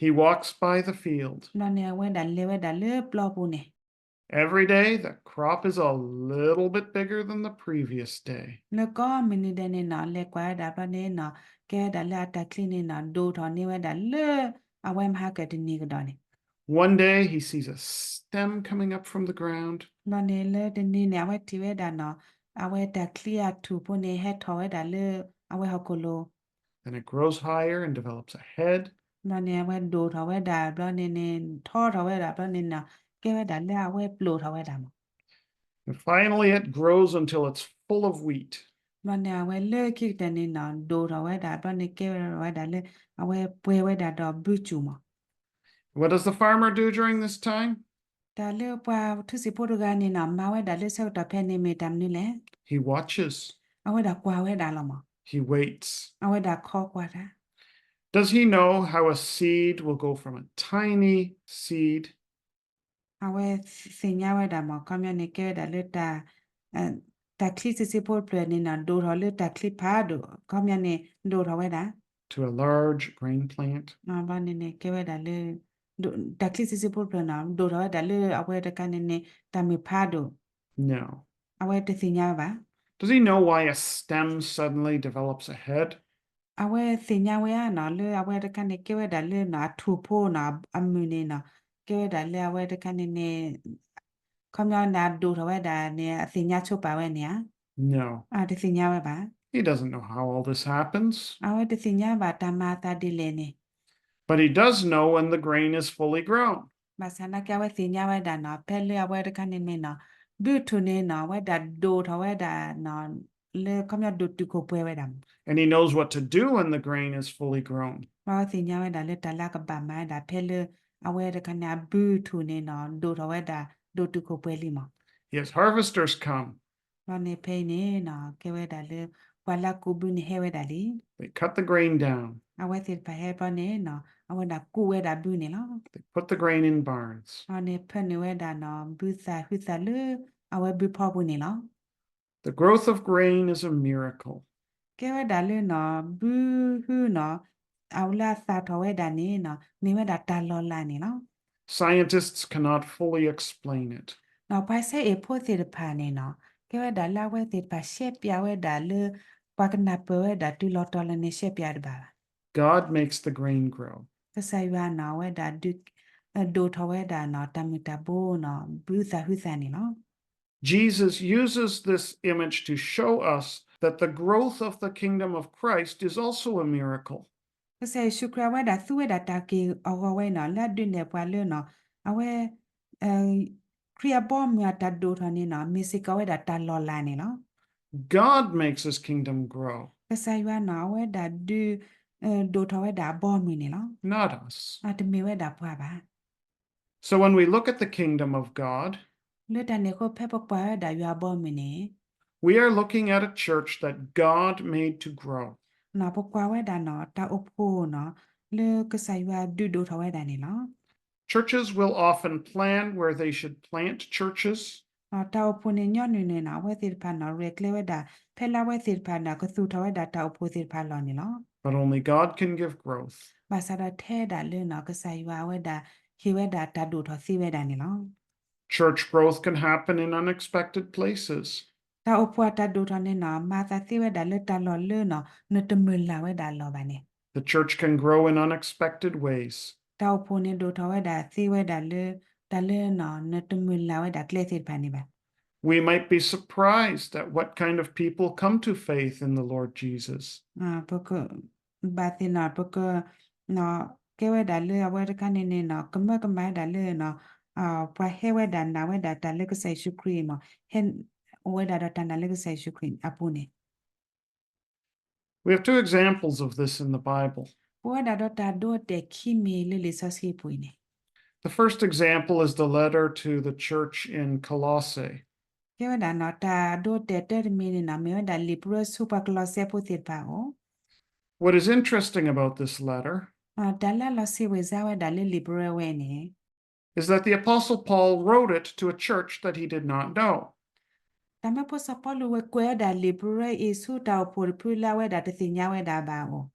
He walks by the field. ဘျီန့ၣ် အဝဲဒၣ်လဲၤဝဲဒၣ်လၢပျီပူၤန့ၣ် Every day, the crop is a little bit bigger than the previous day. လၢကိးမုၢ်နံၤဒဲးန့ၣ်နီၤ လဲၤကွၢ်ဝဲဒၣ်ဘျီန့ၣ်နီၤ ကဲဝဲဒၣ်လၢအတၢ်ချံန့ၣ်နီၤ ဒိၣ်ထီၣ်န့ၢ်ဝဲဒၣ်လၢ အဝဲမဟါကတနံၤကဒီးန့ၣ် One day, he sees a stem coming up from the ground. ဘျီန့ၣ်လၢတနံၤန့ၣ် အဝဲထံၣ်ဝဲဒၣ်နီၤ အဝဲတၢ်ချံအထူၣ်ဖိန့ၣ် ဟဲထီၣ်ဝဲဒၣ်လၢ အဝဲဟီၣ်ခိၣ်လိၤ Then it grows higher and develops a head. ဘျီန့ၣ် အဝဲဒိၣ်ထီၣ်ဝဲဒၣ် ဘျီန့ၣ်န့ၣ် ထီထီၣ်ဝဲဒၣ် ဘျီန့ၣ်နီၤ ကဲဝဲဒၣ်လၢအဝဲပျိာ်ထီၣ်ဝဲဒၣ်မး And finally, it grows until it's full of wheat. ဘျီန့ၣ် အဝဲလၢခံကတၢၢ်န့ၣ်နီၤ ဒိၣ်ထီၣ်ဝဲဒၣ် ဘျီန့ၣ်ကဲဝဲဒၣ်လၢ အဝဲပှဲၤဝဲဒၣ်ဒီးဘုစူၣ်မး What does the farmer do during this time? တၢ်လၢပှၤထူစံာ်ဖိတဂၤန့ၣ်နီၤ မၤဝဲဒၣ်လၢဆၢကတီၢ်ဖဲန့ၣ်မ့ၢ်တၢ်မနုၤလဲၣ်. He watches. အဝဲဒၣ်ကွၢ်ဝဲဒၣ်လီၤမး He waits. အဝဲဒၣ်ခီကွၢ်တၢ် Does he know how a seed will go from a tiny seed အဝဲသ့ၣ်ညါဝဲဒၣ်မး ခီပညီန့ၣ် ကဲဝဲဒၣ်လၢတၢ် တၢ်ချံဆံးဆံးဖိတဖျၢၣ်န့ၣ်နီၤ ဒိၣ်ထီၣ်လၢတၢ်ချံဖးဒိၣ် ခီပညီန့ၣ် ဒိၣ်ထီၣ်ဝဲဒၣ် to a large grain plant? ဘျီန့ၣ်န့ၣ် ကဲဝဲဒၣ်လၢ တၢ်ချံဆံးဆံးဖိတဖျၢၣ်နီၤ ဒိၣ်ထီၣ်ဝဲဒၣ်လၢအဝဲတခါန့ၣ်န့ၣ် တၢ်မုၢ်ဖးဒိၣ် No. အဝဲတသ့ၣ်ညါဝဲဘၣ်. Does he know why a stem suddenly develops a head? အဝဲသ့ၣ်ညါဝဲဧါနီၤ လၢအဝဲတခါန့ၣ် ကဲဝဲဒၣ်လၢနီၤအထူၣ်ဖိနီၤ အမုၢ်န့ၣ်နီၤ ကဲဝဲဒၣ်လၢအဝဲတခါန့ၣ်န့ၣ် ခီပညီန့ၣ် အဒိၣ်ထီၣ်ဝဲဒၣ်န့ၣ် အသ့ၣ်ညါဆိပာ်ဝဲန့ၣ်ဧါ. No. အတသ့ၣ်ညါဝဲဘၣ်. He doesn't know how all this happens. အဝဲတသ့ၣ်ညါဘၣ်တၢ်မၤအသးဒ်လဲၣ်န့ၣ် But he does know when the grain is fully grown. ဘၣ်ဆၣ်နာ်က့ အဝဲသ့ၣ်ညါဝဲဒၣ်နီၤ ဖဲလၢအဝဲတခါန့ၣ်မ့ၢ်နီၤ ဘုၣ်ထူၣ်န့ၣ်နီၤ အဝဲဒၣ်ဒိၣ်ထီၣ်ဝဲဒၣ်နီၤ လၢခီပညီဒိၣ်တုာ်ခိၣ်ပှဲၤဝဲဒၣ်မး And he knows what to do when the grain is fully grown. ဘၣ်ဝဲသ့ၣ်ညါဝဲဒၣ်လၢတၢ်လၢအကဘၣ်မၤဝဲဒၣ် ဖဲလၢအဝဲတခါန့ၣ် အဘုၣ်ထူၣ်န့ၣ်နီၤ ဒိၣ်ထီၣ်ဝဲဒၣ် ဒိၣ်တုာ်ခိၣ်ပှဲၤလံမး Yes, harvesters come. ဘျီန့ၣ်ဖဲအံၤန့ၣ်နီၤ ကဲဝဲဒၣ်လၢ ပှၤလၢကူးဘုန့ၣ်ဟဲဝဲဒၣ်လံ They cut the grain down. အဝဲသ့ၣ်တဖၣ်ဟဲဘျီန့ၣ်နီၤ အဝဲဒၣ်ကူးဝဲဒၣ်ဘုန့ၣ်လီၤ They put the grain in barns. ဘျီန့ၣ်ဖၢနုာ်ဝဲဒၣ်နီၤ ဘုသၣ်ဟုသၣ်လၢ အဝဲဘုဖီပူၤန့ၣ်လီၤ The growth of grain is a miracle. ကဲဝဲဒၣ်လၢနီၤ ဘုဟုနီၤ အဝဲလၢအသၣ်ထီၣ်ဝဲဒၣ်န့ၣ်နီၤ မ့ၢ်ဝဲဒၣ်တၢ်လီၤလးန့ၣ်လီၤ Scientists cannot fully explain it. နီၤ ပှၤဆဲအ့ၣ်ဖိသ့ၣ်တဖၣ်န့ၣ်နီၤ ကဲဝဲဒၣ်လၢအဝဲသ့ၣ်တဖၣ်ရှဲပၠးဝဲဒၣ်လၢ ပှၤကနၢ်ပၢၢ်ဝဲဒၣ်တုၤလီၤတီၤလီၤန့ၣ် ရှဲပၠးတဘၣ်ဘၣ် God makes the grain grow. ကစၢ်ယွၤနီၤ အဝဲဒၣ်ဒုး ဒိၣ်ထီၣ်ဝဲဒၣ်နီၤ တၢ်မုၢ်တၢ်ဘိနီၤ ဘုသၣ်ဟုသၣ်န့ၣ်လီၤ Jesus uses this image to show us that the growth of the kingdom of Christ is also a miracle. ကစၢ်ယ့ၣ်ၡူးခရံာ်အဝဲဒၣ် သူဝဲဒၣ်တၢ်က့ၢ်အဂီၤဝဲနီၤ လၢအဒုးနဲၣ်ပှၤလၢနီၤ အဝဲ ခရံာ်အဘီအမုၢ်အတၢ်ဒိၣ်ထီၣ်န့ၣ်နီၤ မ့ၢ်စ့ၢ်ကီးဝဲဒၣ်တၢ်လီၤလးန့ၣ်လီၤ God makes his kingdom grow. ကစၢ်ယွၤနီၤ အဝဲဒၣ်ဒုး ဒိၣ်ထီၣ်ဝဲဒၣ်အဘီအမုၢ်န့ၣ်လီၤ Not us. တမ့ၢ်ဝဲဒၣ်ပှၤဘၣ် So when we look at the kingdom of God, လၢတၢ်န့ၣ်အဃိ ဖဲပကွၢ်ဝဲဒၣ်ယွၤအဘီအမုၢ်န့ၣ် we are looking at a church that God made to grow. နီၤ ပကွၢ်ဝဲဒၣ်နီၤ တၢ်အိၣ်ဖှိၣ်နီၤ လၢကစၢ်ယွၤဒုးဒိၣ်ထီၣ်ဝဲဒၣ်န့ၣ်လီၤ Churches will often plan where they should plant churches. တၢ်အိၣ်ဖှိၣ်န့ၣ်ညီနုၢ်န့ၣ်နီၤ အဝဲသ့ၣ်တဖၣ်နီၤ ရဲၣ်ကျဲၤဝဲဒၣ် ဖဲလၢအဝဲသ့ၣ်တဖၣ်န့ၣ် ကသူၣ်ထီၣ်ဝဲဒၣ်တၢ်အိၣ်ဖှိၣ်သ့ၣ်တဖၣ်အလီၢ်န့ၣ်လီၤ But only God can give growth. ဘၣ်ဆၣ်ဒီးထဲဒၣ်လၢနီၤ ကစၢ်ယွၤအဝဲဒၣ် ဟ့ၣ်ဝဲဒၣ်တၢ်ဒိၣ်ထီၣ်သ့ဝဲဒၣ်န့ၣ်လီၤ Church growth can happen in unexpected places. တၢ်အိၣ်ဖှိၣ်အတၢ်ဒိၣ်ထီၣ်န့ၣ်နီၤ မၤအသးသ့ဝဲဒၣ်လၢတၢ်လီၢ်လၢနီၤ နတမုၢ်လၢ်ဝဲဒၣ်အလီၢ်ဘၣ်န့ၣ် The church can grow in unexpected ways. တၢ်အိၣ်ဖှိၣ်န့ၣ်ဒိၣ်ထီၣ်ဝဲဒၣ်သ့ဝဲဒၣ်လၢ တၢ်လၢနီၤ နတမုၢ်လၢ်ဝဲဒၣ်ကျဲသ့ၣ်တဖၣ်န့ၣ်ဘၣ် We might be surprised at what kind of people come to faith in the Lord Jesus. ပက ဘၣ်သ့ၣ်နီၤ ပက ကဲဝဲဒၣ်လၢအဝဲတခါန့ၣ်န့ၣ်နီၤ ကမၢကမၣ်ဝဲဒၣ်လၢနီၤ ပှၤဟဲဝဲဒၣ်နာ်ဝဲဒၣ်တၢ်လၢကစၢ်ယ့ၣ်ၡူးခရံာ်မး ဟဲအိၣ်ဝဲဒၣ်ဒီးတၢ်နာ်လၢကစၢ်ယ့ၣ်ၡူးခရံာ်အပူၤန့ၣ် We have two examples of this in the Bible. ပဝဲဒၣ်ဒီးတၢ်ဒိတဲာ်ခံမံၤလၢလံာ်စီဆှံအပူၤအံၤန့ၣ် The first example is the letter to the church in Colossae. ကဲဝဲဒၣ်နီၤ တၢ်ဒိတဲာ်တၢတမံၤန့ၣ်နီၤ မ့ၢ်ဝဲဒၣ်လံာ်ပရၢဆူပှၤကလီးစဲဖိသ့ၣ်တဖၣ်အအိၣ် What is interesting about this letter တၢ်လၢအလီၤစံးဝဲစါဝဲဒၣ်လၢလံာ်ပရၢဝဲန့ၣ် is that the Apostle Paul wrote it to a church that he did not know. တၢ်မၢဖိစီၤပီလူးဝဲကွဲးဝဲဒၣ်လံာ်ပရၢအံၤဆူတၢ်အိၣ်ဖှိၣ်တဖုလၢအဝဲဒၣ်တသ့ၣ်ညါဝဲဒၣ်ဘၣ်အအိၣ်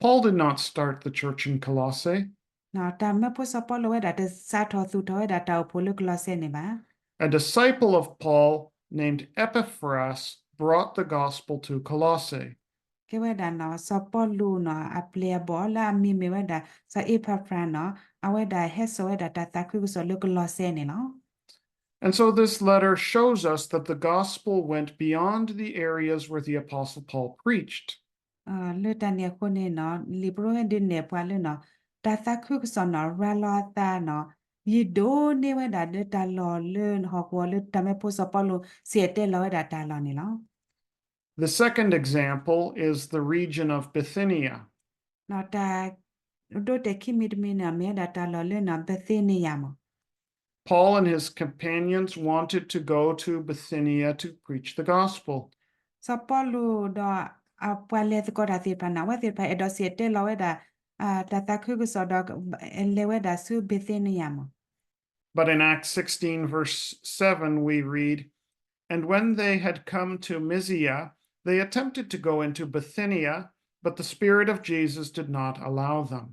Paul did not start the church in Colossae. တၢ်မၢဖိစီၤပီလူးဝဲဒၣ်တစးထီၣ်သူၣ်ထီၣ်ဝဲဒၣ်တၢ်အိၣ်ဖှိၣ်လၢကလီးစဲန့ၣ်ဘၣ် A disciple of Paul named Epaphras brought the gospel to Colossae. ကဲဝဲဒၣ်နီၤ စီၤပီလူးနီၤ အပျဲၢ်အဘီၣ်လၢအမံၤမ့ၢ်ဝဲဒၣ် စီၤအ့ပၤဖြၤနီၤ အဝဲဒၣ်ဟဲစိာ်ဝဲဒၣ်တၢ်သးခုကစီၣ်လၢကလီးစဲန့ၣ်လီၤ And so this letter shows us that the gospel went beyond the areas where the Apostle Paul preached. လၢတၢ်န့ၣ်အဃိန့ၣ်နီၤ လံာ်ပရၢဒုးနဲၣ်ပှၤလၢနီၤ တၢ်သးခုကစီၣ်နီၤ ရၤလီၤအသးနီၤ ယံၤဒိၣ်န့ၢ်ဝဲဒၣ်လၢတၢ်လီၢ်လၢဟီၣ်ကဝီၤလၢတၢ်မၢဖိစီၤပီလူးစံၣ်တဲၤတဲလီၤဝဲဒၣ်တၢ်လီၢ်န့ၣ်လီၤ The second example is the region of Bithynia. တၢ်ဒိတဲာ်ခံမံၤတမံၤန့ၣ် မ့ၢ်ဝဲဒၣ်တၢ်လီၢ်လၢနီၤ Bithynia မး Paul and his companions wanted to go to Bithynia to preach the gospel. စီၤပီလူးဒီးအပှၤလဲၤသကိးတၢ်သ့ၣ်တဖၣ်န့ၣ် အဝဲသ့ၣ်တဖၣ်အဲၣ်ဒိးစံၣ်တဲၤတဲလီၤဝဲဒၣ် တၢ်သးခုကစီၣ်ဒီး လဲၤဝဲဒၣ်ဆူ Bithynia မး But in Acts sixteen, verse seven, we read, And when they had come to Mysia, they attempted to go into Bithynia, but the Spirit of Jesus did not allow them.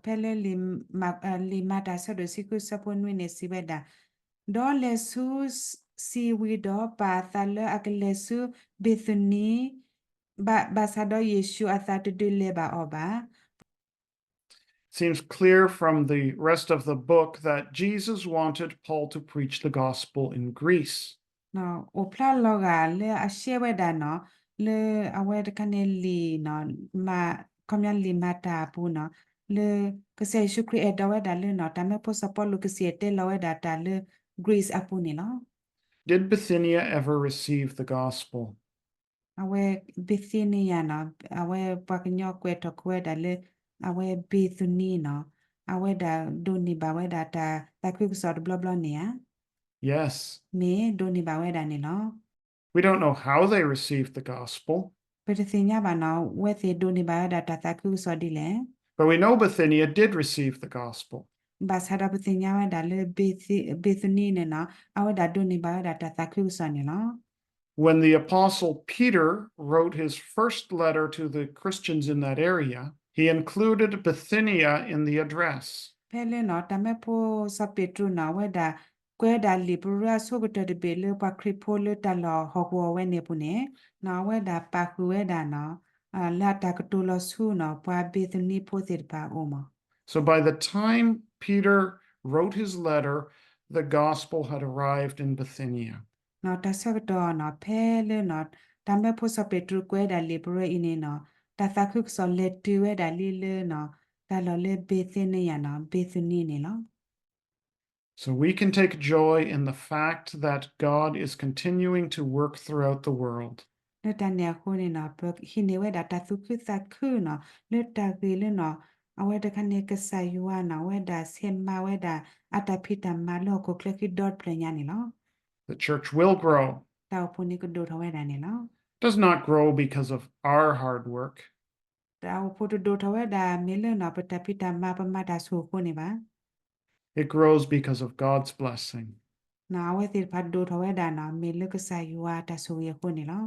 ဖဲလၢလံာ်မၤတၢ်ဆၢဒိၣ်တဆံဃုဆၢဖိနွံန့ၣ်စံးဝဲဒၣ်, ဒီးလဲၤဆူစံးဝံၤဒီးပာ်အသးလၢအကလဲၤဆူဘ့ၤသနံ, ဘၣ်ဆၣ်ဒီးယ့ၣ်ၡူးအသးတဒုးလဲၤဘၣ်အီၤဘၣ်. Seems clear from the rest of the book that Jesus wanted Paul to preach the gospel in Greece. အိၣ်ဖျါလီၤဂာ်လၢအရှဲဝဲဒၣ်နီၤ, လၢအဝဲတခါန့ၣ်လံာ် ခီပညီလံာ်မၤတၢ်အပူၤနီၤ, လၢကစၢ်ယ့ၣ်ၡူးခရံာ်အဲၣ်ဒိးဝဲဒၣ်လၢနီၤ တၢ်မၢဖိစီၤပီလူးကစံၣ်တဲၤတဲလီၤဝဲဒၣ်တၢ်လၢ Greece အပူၤန့ၣ်လီၤ. Did Bithynia ever receive the gospel? အဝဲ Bithynia နီၤ, အဝဲပှၤကညီကွဲးထီၣ်ကွံာ်ဝဲဒၣ်လၢ အဝဲ Bethany နီၤ, အဝဲဒၣ်ဒိးန့ၢ်ဘၣ်ဝဲဒၣ်တၢ်သးခုကစီၣ်တဘျီဘျီန့ၣ်ဧါ. Yes. မ့ၢ်ဒိးန့ၢ်ဘၣ်ဝဲဒၣ်န့ၣ်လီၤ. We don't know how they received the gospel, ပတသ့ၣ်ညါဘၣ်နီၤ အဝဲသ့ၣ်ဒိးန့ၢ်ဘၣ်ဝဲဒၣ်တၢ်သးခုကစီၣ်ဒ်လဲၣ်. but we know Bithynia did receive the gospel. ဘၣ်ဆၣ်ဒီးပသ့ၣ်ညါဝဲဒၣ်လၢ Bethany န့ၣ်နီၤ အဝဲဒၣ်ဒိးန့ၢ်ဘၣ်ဝဲဒၣ်တၢ်သးခုကစီၣ်န့ၣ်လီၤ. When the Apostle Peter wrote his first letter to the Christians in that area, he included Bithynia in the address. ဖဲလၢနီၤ တၢ်မၢဖိစီၤပ့းတရူးနီၤ အဝဲဒၣ်ကွဲးဝဲဒၣ်လံာ်ပရၢအဆိကတၢၢ်တဘ့ၣ်လၢပှၤခရံာ်ဖိလၢတၢ်လီၢ်ဟီၣ်ကဝီၤဝဲန့ၣ်အပူၤန့ၣ်နီၤ အဝဲဒၣ်ပာ်ဃုာ်ဝဲဒၣ်နီၤ လၢအတၢ်ကတိၤလီၤဆူနီၤ ပှၤ Bethany ဖိသ့ၣ်တဖၣ်အအိၣ်မး. So by the time Peter wrote his letter, the gospel had arrived in Bithynia. နီၤ တၢ်ဆၢကတီၢ်နီၤ ဖဲလၢနီၤ တၢ်မၢဖိစီၤပ့းတရူးကွဲးဝဲဒၣ်လံာ်ပရၢအံၤန့ၣ်နီၤ တၢ်သးခုကစီၣ်လဲၤတုၤဝဲဒၣ်လံလၢနီၤ တၢ်လီၢ်လၢ Bithynia နီၤ Bethany န့ၣ်လီၤ. So we can take joy in the fact that God is continuing to work throughout the world. လၢတၢ်န့ၣ်အဃိန့ၣ်နီၤ ပဟံးန့ၢ်ဝဲဒၣ်တၢ်သူၣ်ခုသးခုနီၤ လၢတၢ်ဂ့ၢ်လၢနီၤ အဝဲတခါန့ၣ် ကစၢ်ယွၤနီၤ အဝဲဒၣ်ဆဲးမၤဝဲဒၣ် အတၢ်ဖံးတၢ်မၤလၢဟီၣ်ခိၣ်ချၢခံဒီတဖျၢၣ်ညါန့ၣ်လီၤ. The church will grow. တၢ်အိၣ်ဖှိၣ်န့ၣ်ကဒိၣ်ထီၣ်ဝဲဒၣ်န့ၣ်လီၤ. Does not grow because of our hard work. တၢ်အိၣ်ဖှိၣ်တဒိၣ်ထီၣ်ဝဲဒၣ် မ့ၢ်လၢနီၤ ပတၢ်ဖံးတၢ်မၤပမၤတၢ်ဆိၣ်အဃိန့ၣ်ဘၣ်. It grows because of God's blessing. နီၤ အဝဲသ့ၣ်တဖၣ်ဒိၣ်ထီၣ်ဝဲဒၣ်နီၤ မ့ၢ်လၢကစၢ်ယွၤတၢ်ဆိၣ်ဂ့ၤအဃိန့ၣ်လီၤ.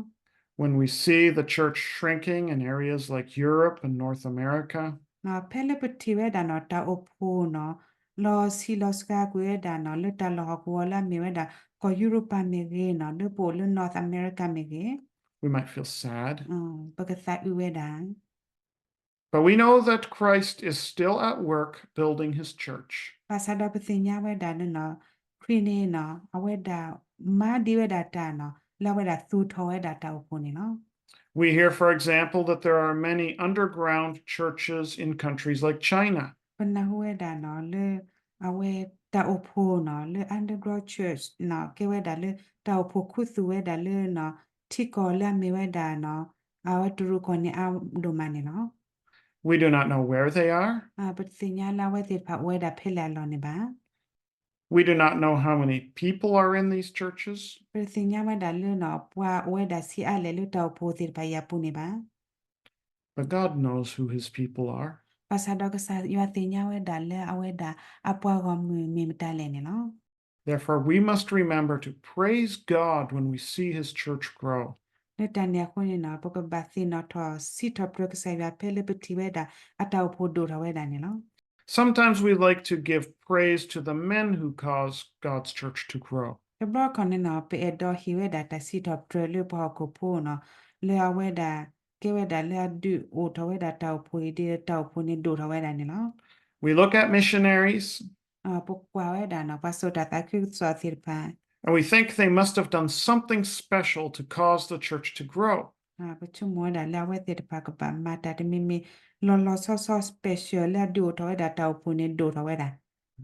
When we see the church shrinking in areas like Europe and North America, နီၤ ဖဲလၢပထံၣ်ဝဲဒၣ်နီၤ တၢ်အိၣ်ဖှိၣ်နီၤ လီၤဆံးလီၤစှၤကွံာ်ဝဲဒၣ်နီၤ လၢတၢ်လီၢ်ဟီၣ်ကဝီၤလၢအမ့ၢ်ဝဲဒၣ် ကီၢ်ယူရပၤမ့ၢ်ဂ့ၤနီၤ လၢပအိၣ်လၢ North America မ့ၢ်ဂ့ၤ we might feel sad. ပကသးအုးဝဲဒၣ် But we know that Christ is still at work building his church. ဘၣ်ဆၣ်ဒီးပသ့ၣ်ညါဝဲဒၣ်လၢနီၤ ခရံာ်န့ၣ်နီၤ အဝဲဒၣ်မၤဒံးဝဲဒၣ်တၢ်နီၤ လၢအဝဲဒၣ်သူၣ်ထီၣ်ဝဲဒၣ်တၢ်အိၣ်ဖှိၣ်န့ၣ်လီၤ. We hear, for example, that there are many underground churches in countries like China. ပနၢ်ဟူဝဲဒၣ်နီၤ လၢအဝဲတၢ်အိၣ်ဖှိၣ်နီၤ လၢ underground church နီၤ ကဲဝဲဒၣ်လၢတၢ်အိၣ်ဖှိၣ်ခူသူၣ်ဝဲဒၣ်လၢနီၤ ထံကီၢ်လၢအမ့ၢ်ဝဲဒၣ်နီၤ အဝဲတရူးကီၢ်န့ၣ်အါဒိၣ်မးန့ၣ်လီၤ. We do not know where they are. ပတသ့ၣ်ညါလၢအဝဲသ့ၣ်တဖၣ်အိၣ်ဝဲဒၣ်ဖဲလဲၣ်အလီၢ်န့ၣ်ဘၣ်. We do not know how many people are in these churches. ပတသ့ၣ်ညါဝဲဒၣ်လၢနီၤ ပှၤအိၣ်ဝဲဒၣ်ဆံးအါလဲၣ်လၢတၢ်အိၣ်ဖှိၣ်သ့ၣ်တဖၣ်အံၤအပူၤန့ၣ်ဘၣ်. But God knows who his people are. ဘၣ်ဆၣ်ဒီးကစၢ်ယွၤသ့ၣ်ညါဝဲဒၣ်လၢအဝဲဒၣ်အပှၤဂီၢ်မုၢ်မ့ၢ်မတၤလဲၣ်န့ၣ်လီၤ. Therefore, we must remember to praise God when we see his church grow. လၢတၢ်န့ၣ်အဃိန့ၣ်နီၤ ပကဘၣ်သ့ၣ်နီၣ်ထီၣ်စံးထီၣ်ပတြၢၤကစၢ်ယွၤဖဲလၢပထံၣ်ဝဲဒၣ် အတၢ်အိၣ်ဖှိၣ်ဒိၣ်ထီၣ်ဝဲဒၣ်န့ၣ်လီၤ. Sometimes we like to give praise to the men who cause God's church to grow. တဘျီခီန့ၣ်နီၤ ပအဲၣ်ဒိးဟ့ၣ်ဝဲဒၣ်တၢ်စံးထီၣ်ပတြၢၤလၢပှၤဟီၣ်ခိၣ်ဖိနီၤ လၢအဝဲဒၣ် ကဲဝဲဒၣ်လၢအဒုးအိၣ်ထီၣ်ဝဲဒၣ်တၢ်အိၣ်ဖှိၣ်အံၤဒီး တၢ်အိၣ်ဖှိၣ်န့ၣ်ဒိၣ်ထီၣ်ဝဲဒၣ်န့ၣ်လီၤ. We look at missionaries ပကွၢ်ဝဲဒၣ်နီၤ ပှၤစိာ်တၢ်သးခုကစီၣ်သ့ၣ်တဖၣ် and we think they must have done something special to cause the church to grow. ပဆိကမိၣ်ဝဲဒၣ်လၢအဝဲသ့ၣ်တဖၣ်ကဘၣ်မၤတၢ်တမံၤမံၤ လီၤလီၤဆီဆီ special လၢအဒုးအိၣ်ထီၣ်ဝဲဒၣ်တၢ်အိၣ်ဖှိၣ်န့ၣ်ဒိၣ်ထီၣ်ဝဲဒၣ်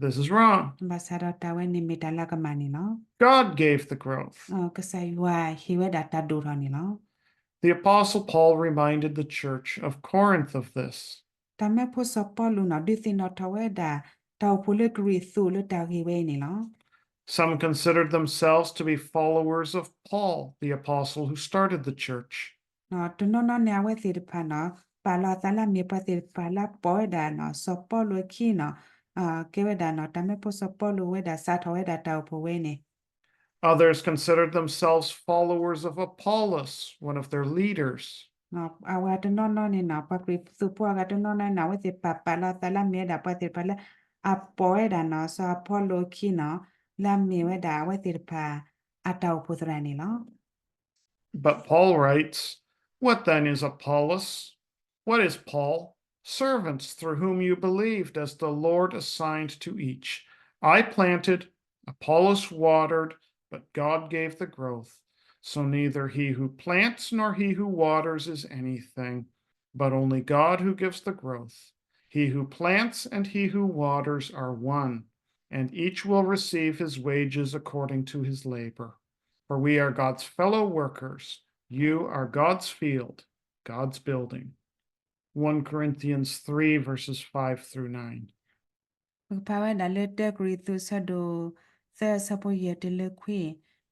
This is wrong. ဘၣ်ဆၣ်ဒီးတၢ်ဝဲန့ၣ်မ့ၢ်တၢ်လၢအကမၣ်န့ၣ်လီၤ. God gave the growth. ကစၢ်ယွၤဟ့ၣ်ဝဲဒၣ်တၢ်ဒိၣ်ထီၣ်န့ၣ်လီၤ. The Apostle Paul reminded the church of Corinth of this. တၢ်မၢဖိစီၤပီလူးနီၤ ဒုးသ့ၣ်နီၣ်ထီၣ်ဝဲဒၣ် တၢ်အိၣ်ဖှိၣ်လၢကရံၣ်သူးလၢတၢ်ဂ့ၢ်ဝဲအံၤန့ၣ်လီၤ. Some considered themselves to be followers of Paul, the apostle who started the church. တနီၤနီၤန့ၣ် အဝဲသ့ၣ်တဖၣ်နီၤ ပာ်လီၤအသးလၢအမ့ၢ်ပှၤသ့ၣ်တဖၣ်လၢအပိာ်ဝဲဒၣ်နီၤ စီၤပီလူးအခံနီၤ ကဲဝဲဒၣ်နီၤ တၢ်မၢဖိစီၤပီလူးဝဲဒၣ်စးထီၣ်ဝဲဒၣ်တၢ်အိၣ်ဖှိၣ်ဝဲန့ၣ် Others considered themselves followers of Apollos, one of their leaders. အဝဲတနီၤနီၤန့ၣ်နီၤ ပှၤကရံၣ်သူးဖိအဂၤတနီၤနီၤန့ၣ် အဝဲသ့ၣ်ပာ်ပာ်လီၤအသးလၢအမ့ၢ်ဝဲဒၣ်ပှၤသ့ၣ်တဖၣ်လၢ အပိာ်ဝဲဒၣ်နီၤ စီၤအပီလူးအခံနီၤ လၢအမ့ၢ်ဝဲဒၣ်အဝဲသ့ၣ်တဖၣ် အတၢ်အိၣ်ဖှိၣ်သရၣ်န့ၣ်လီၤ. But Paul writes, What then is Apollos? What is Paul? Servants through whom you believed as the Lord assigned to each. I planted, Apollos watered, but God gave the growth. So neither he who plants nor he who waters is anything, but only God who gives the growth. He who plants and he who waters are one, and each will receive his wages according to his labor. for we are God's fellow workers. You are God's field, God's building. One Corinthians three, verses five through nine. ပကဖးဝဲဒၣ်လၢ တၢကရံၣ်သူး ဆၢဒိၣ်သၢ ဆၢဖိယဲၢ်တုၤလၢခွံ,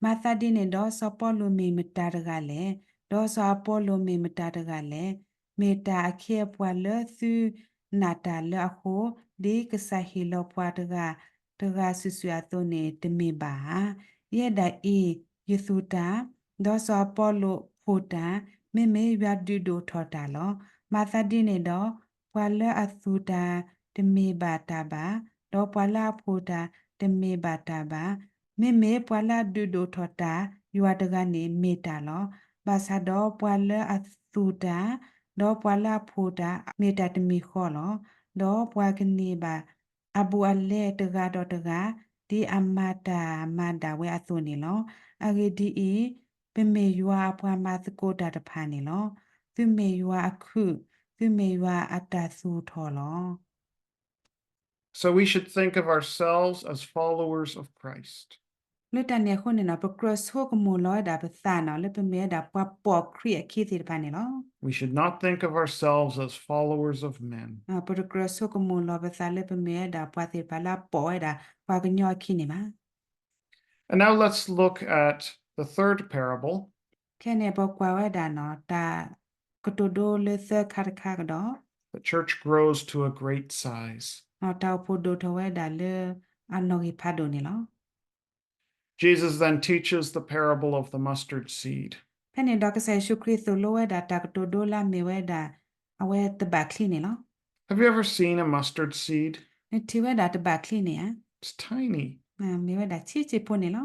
မၤသးဒ်န့ၣ်ဒီး စီၤပီလူးမ့ၢ်မတၤတဂၤလဲၣ်, ဒီးစီၤအပီလိၣ်မ့ၢ်မတၤတဂၤလဲၣ်. မ့ၢ်တၢ်အခဲအံၤပှၤလၢသုနာ်တၢ်လၢအဃိ, ဒ်ကစၢ်ဟ့ၣ်လီၤပှၤတဂၤတဂၤစုာ်စုာ်အသိးန့ၣ် တမ့ၢ်ဘၣ်ဧါ. ယဲဒၣ်အံၤယသူၣ်တၢ်, ဒီးစီၤအပီလိၣ်ဖိၣ်တၢ်, မ့မ့ၢ်ယွၤဒုးဒိၣ်ထီၣ်တၢ်လီၤ. မၤသးဒ်န့ၣ်ဒီး ပှၤလၢအသူၣ်တၢ်တမ့ၢ်ဘၣ်တၢ်ဘၣ်, ဒီးပှၤလၢအဖိၣ်တၢ်တမ့ၢ်ဘၣ်တၢ်ဘၣ်. မ့မ့ၢ်ပှၤလၢအဒုးဒိၣ်ထီၣ်တၢ် ယွၤတဂၤန့ၣ်မ့ၢ်တၢ်လီၤ. ဘၣ်ဆၣ်ဒီးပှၤလၢအသူၣ်တၢ်, ဒီးပှၤလၢအဖိၣ်တၢ် မ့ၢ်တၢ်တမံၤဃီလီၤ. ဒီးပှၤကန့ၢ်ဘၣ်အဘူးအလဲတဂၤဒီးတဂၤ ဒ်အမၤတၢ်မၤဒၣ်ဝဲအသိးန့ၣ်လီၤ. အဂ့ၢ်ဒ်အံၤ, ပမ့ၢ်ယွၤအပှၤမၤသကိးတၢ်တဖၣ်န့ၣ်လီၤ. သုမ့ၢ်ယွၤအခုၣ်, သုမ့ၢ်ယွၤအတၢ်သူၣ်ထီၣ်လီၤ. So we should think of ourselves as followers of Christ. လၢတၢ်န့ၣ်အဃိန့ၣ်နီၤ ပကြၢးဆိကမိၣ်လီၤဝဲဒၣ်ပသးနီၤ လၢပမ့ၢ်ဝဲဒၣ်ပှၤပိာ်ခရံာ်အခံသ့ၣ်တဖၣ်န့ၣ်လီၤ. We should not think of ourselves as followers of men. ပတကြၢးဆိကမိၣ်လီၤပသးလၢပမ့ၢ်ဝဲဒၣ်ပှၤသ့ၣ်တဖၣ်လၢအပိာ်ဝဲဒၣ်ပှၤကညီအခံန့ၣ်ဘၣ်. And now let's look at the third parable. ခဲန့ၣ် ပကွၢ်ဝဲဒၣ်နီၤ တၢ်ကတိၤဒိလၢသၢခါတခါကဒီး The church grows to a great size. တၢ်အိၣ်ဖှိၣ်ဒိၣ်ထီၣ်ဝဲဒၣ်လၢအနီၣ်ဂံၢ်ဖးဒိၣ်န့ၣ်လီၤ. Jesus then teaches the parable of the mustard seed. ဖဲန့ၣ်ဒီးကစၢ်ယ့ၣ်ၡူးခရံာ်သိၣ်လိဝဲဒၣ် တၢ်ကတိၤဒိလၢအမ့ၢ်ဝဲဒၣ် အဝဲတဘၣ်ချံန့ၣ်လီၤ. Have you ever seen a mustard seed? နထံၣ်ဝဲဒၣ်တဘၣ်ချံန့ၣ်ဧါ. It's tiny. မ့ၢ်ဝဲဒၣ်ဆံးဆံးဖိန့ၣ်လီၤ.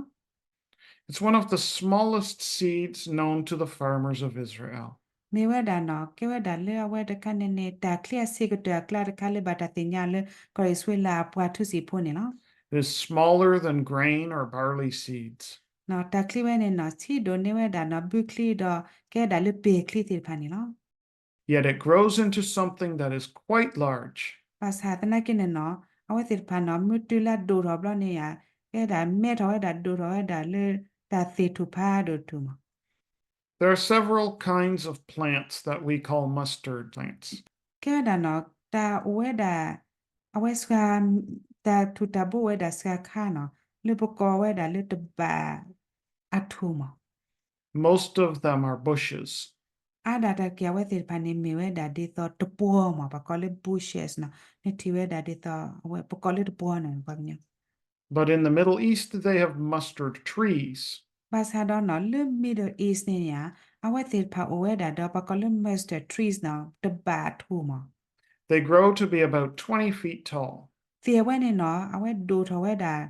It's one of the smallest seeds known to the farmers of Israel. မ့ၢ်ဝဲဒၣ်နီၤ ကဲဝဲဒၣ်လၢအဝဲတခါန့ၣ်န့ၣ် တၢ်ချံအဆံးကတၢၢ်အကျါတခါလၢဘၣ်တၢ်သ့ၣ်ညါလၢ ကီၢ်အံၣ်စရ့လးအပှၤထူစံာ်ဖိန့ၣ်လီၤ. It is smaller than grain or barley seeds. တၢ်ချံဝဲန့ၣ်နီၤ ဆံးဒိၣ်န့ၢ်ဝဲဒၣ်နီၤ ဘုချံဒီး ကဲဒၣ်လၢပ့ၤချံသ့ၣ်တဖၣ်န့ၣ်လီၤ. Yet it grows into something that is quite large. ဘၣ်ဆၣ်သနာ်က့န့ၣ်နီၤ အဝဲသ့ၣ်တဖၣ်နီၤ မ့ၢ်တုၤလၢဒိၣ်ထီၣ်ဘျီန့ၣ်ဧါ ကဲဒၣ်မဲထီၣ်ဝဲဒၣ်ဒိၣ်ထီၣ်ဝဲဒၣ်လၢ တၢ်သ့ၣ်ထူၣ်ဖးဒိၣ်ထူၣ်မး. There are several kinds of plants that we call mustard plants. ကဲဝဲဒၣ်နီၤ တၢ်အိၣ်ဝဲဒၣ် အဝဲစှၤ တၢ်ထူၣ်တၢ်ဘိအိၣ်ဝဲဒၣ်စှၤခါနီၤ လၢပကိးဝဲဒၣ်လၢတဘၣ်အထူၣ်မး. Most of them are bushes. အါဒၣ်တၢ်က့ၢ်အဝဲသ့ၣ်တဖၣ်န့ၣ် မ့ၢ်ဝဲဒၣ်ဒ်သိးတပှီၤမး ပကိးလၢ bushes နီၤ နထံၣ်ဝဲဒၣ်ဒ်သိး အဝဲပကိးလၢတပှီၤန့ၣ် ပှၤကညီ But in the Middle East, they have mustard trees. ဘၣ်ဆၣ်ဒီးနီၤ လၢ Middle East န့ၣ်ဧါ အဝဲသ့ၣ်တဖၣ်အိၣ်ဝဲဒၣ်ဒီး ပှၤကိးလၢ mustard trees နီၤ တဘၣ်အထူၣ်မး. They grow to be about twenty feet tall. သ့ၣ်အဝဲန့ၣ်နီၤ အဝဲဒိၣ်ထီၣ်ဝဲဒၣ်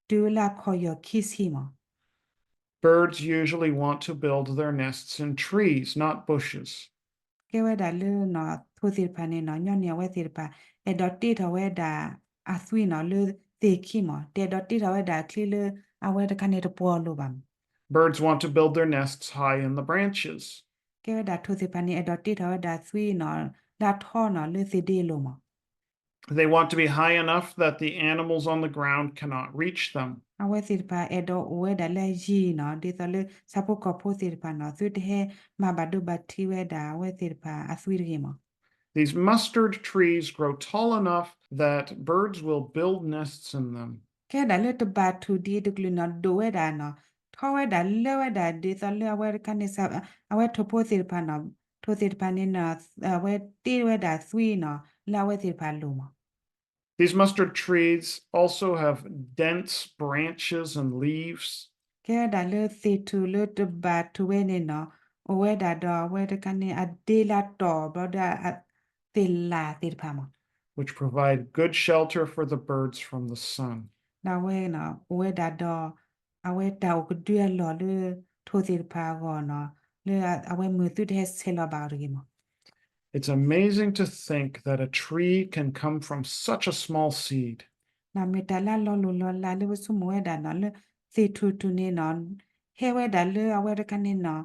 တုၤလၢအခီၣ်ယီၢ်ခံဆံမး. Birds usually want to build their nests in trees, not bushes. ကဲဝဲဒၣ်လၢနီၤ ထိၣ်သ့ၣ်တဖၣ်န့ၣ်နီၤ ညီနုၢ်အဝဲသ့ၣ်တဖၣ် အဲၣ်ဒိးတ့ထီၣ်ဝဲဒၣ်အသွံၣ်နီၤ လၢသ့ၣ်ခံမး တအဲၣ်ဒိးတ့ထီၣ်ဝဲဒၣ်အချံလၢ အဝဲတခါန့ၣ်တပှီၤလိၤဘၣ်မး. Birds want to build their nests high in the branches. ကဲဝဲဒၣ်ထိၣ်သ့ၣ်တဖၣ်န့ၣ် အဲၣ်ဒိးတ့ထီၣ်ဝဲဒၣ်အသွံၣ်နီၤ လၢအထီနီၤ လၢသ့ၣ်ဒ့အလိၤမး. They want to be high enough that the animals on the ground cannot reach them. အဝဲသ့ၣ်တဖၣ်အဲၣ်ဒိးအိၣ်ဝဲဒၣ်လၢအယံၤနီၤ ဒ်သိးလၢဆၣ်ဖိကီၢ်ဖိသ့ၣ်တဖၣ်နီၤ သုတဟဲမၤဘၣ်ဒိဘၣ်ထံးဝဲဒၣ်အဝဲသ့ၣ်တဖၣ်အသွံၣ်တဂ့ၤမး. These mustard trees grow tall enough that birds will build nests in them. ကဲဒၣ်လၢတဘၣ်ထူၣ်ဒ်အံၤတကလုာ်နီၤ ဒိၣ်ဝဲဒၣ်နီၤ ထီဝဲဒၣ်လၢဝဲဒၣ်ဒ်သိးလၢအဝဲတခါန့ၣ် အဝဲထိၣ်ဖိသ့ၣ်တဖၣ်နီၤ ထိၣ်သ့ၣ်တဖၣ်န့ၣ်နီၤ အဝဲတ့ဝဲဒၣ်သွံၣ်နီၤ လၢအဝဲသ့ၣ်တဖၣ်အလိၤမး. These mustard trees also have dense branches and leaves. ကဲဝဲဒၣ်လၢသ့ၣ်ထူၣ်လၢတဘၣ်ထူၣ်ဝဲန့ၣ်နီၤ အိၣ်ဝဲဒၣ်ဒီးအဝဲတခါန့ၣ် အဒ့လၢတီၢ်ဘျီဒီးအသ့ၣ်လၢ်သ့ၣ်တဖၣ်မး which provide good shelter for the birds from the sun. ဒီးအဝဲ အိၣ်ဝဲဒၣ်ဒီး အဝဲတၢ်အိၣ်ကဒုအလီၢ်လၢထိၣ်သ့ၣ်တဖၣ်အဂီၢ်နီၤ လၢအဝဲမုၢ်သုတဟဲဆဲးလီၤဘၣ်အီၤတဂ့ၤမး. It's amazing to think that a tree can come from such a small seed. မ့ၢ်တၢ်လၢအလီၤလိၢ်လီၤလးလၢပဆိကမိၣ်ဝဲဒၣ်နီၤ လၢသ့ၣ်ထူၣ်ထူၣ်န့ၣ်နီၤ ဟဲဝဲဒၣ်လၢအဝဲတခါန့ၣ်နီၤ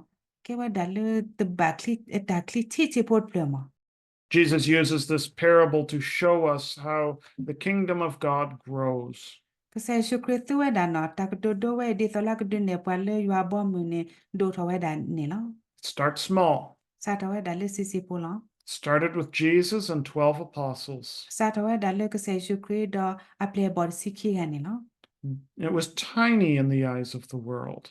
ကဲဝဲဒၣ်လၢတဘၣ်ချံ တၢ်ချံဆံးဆံးဖိတဖျၢၣ်မး. Jesus uses this parable to show us how the kingdom of God grows. ကစၢ်ယ့ၣ်ၡူးခရံာ်သူဝဲဒၣ်နီၤ တၢ်ကတိၤဒိဝဲအံၤ ဒ်သိးလၢအကဒုးနဲၣ်ပှၤလၢယွၤအဘီအမုၢ်န့ၣ် ဒိၣ်ထီၣ်ဝဲဒၣ်န့ၣ်လီၤ. Start small. စးထီၣ်ဝဲဒၣ်လၢဆံးဆံးဖိလီၤ. Started with Jesus and twelve apostles. စးထီၣ်ဝဲဒၣ်လၢကစၢ်ယ့ၣ်ၡူးခရံာ်ဒီးအပျဲၢ်အဘီၣ်တဆံခံဂၤန့ၣ်လီၤ. It was tiny in the eyes of the world.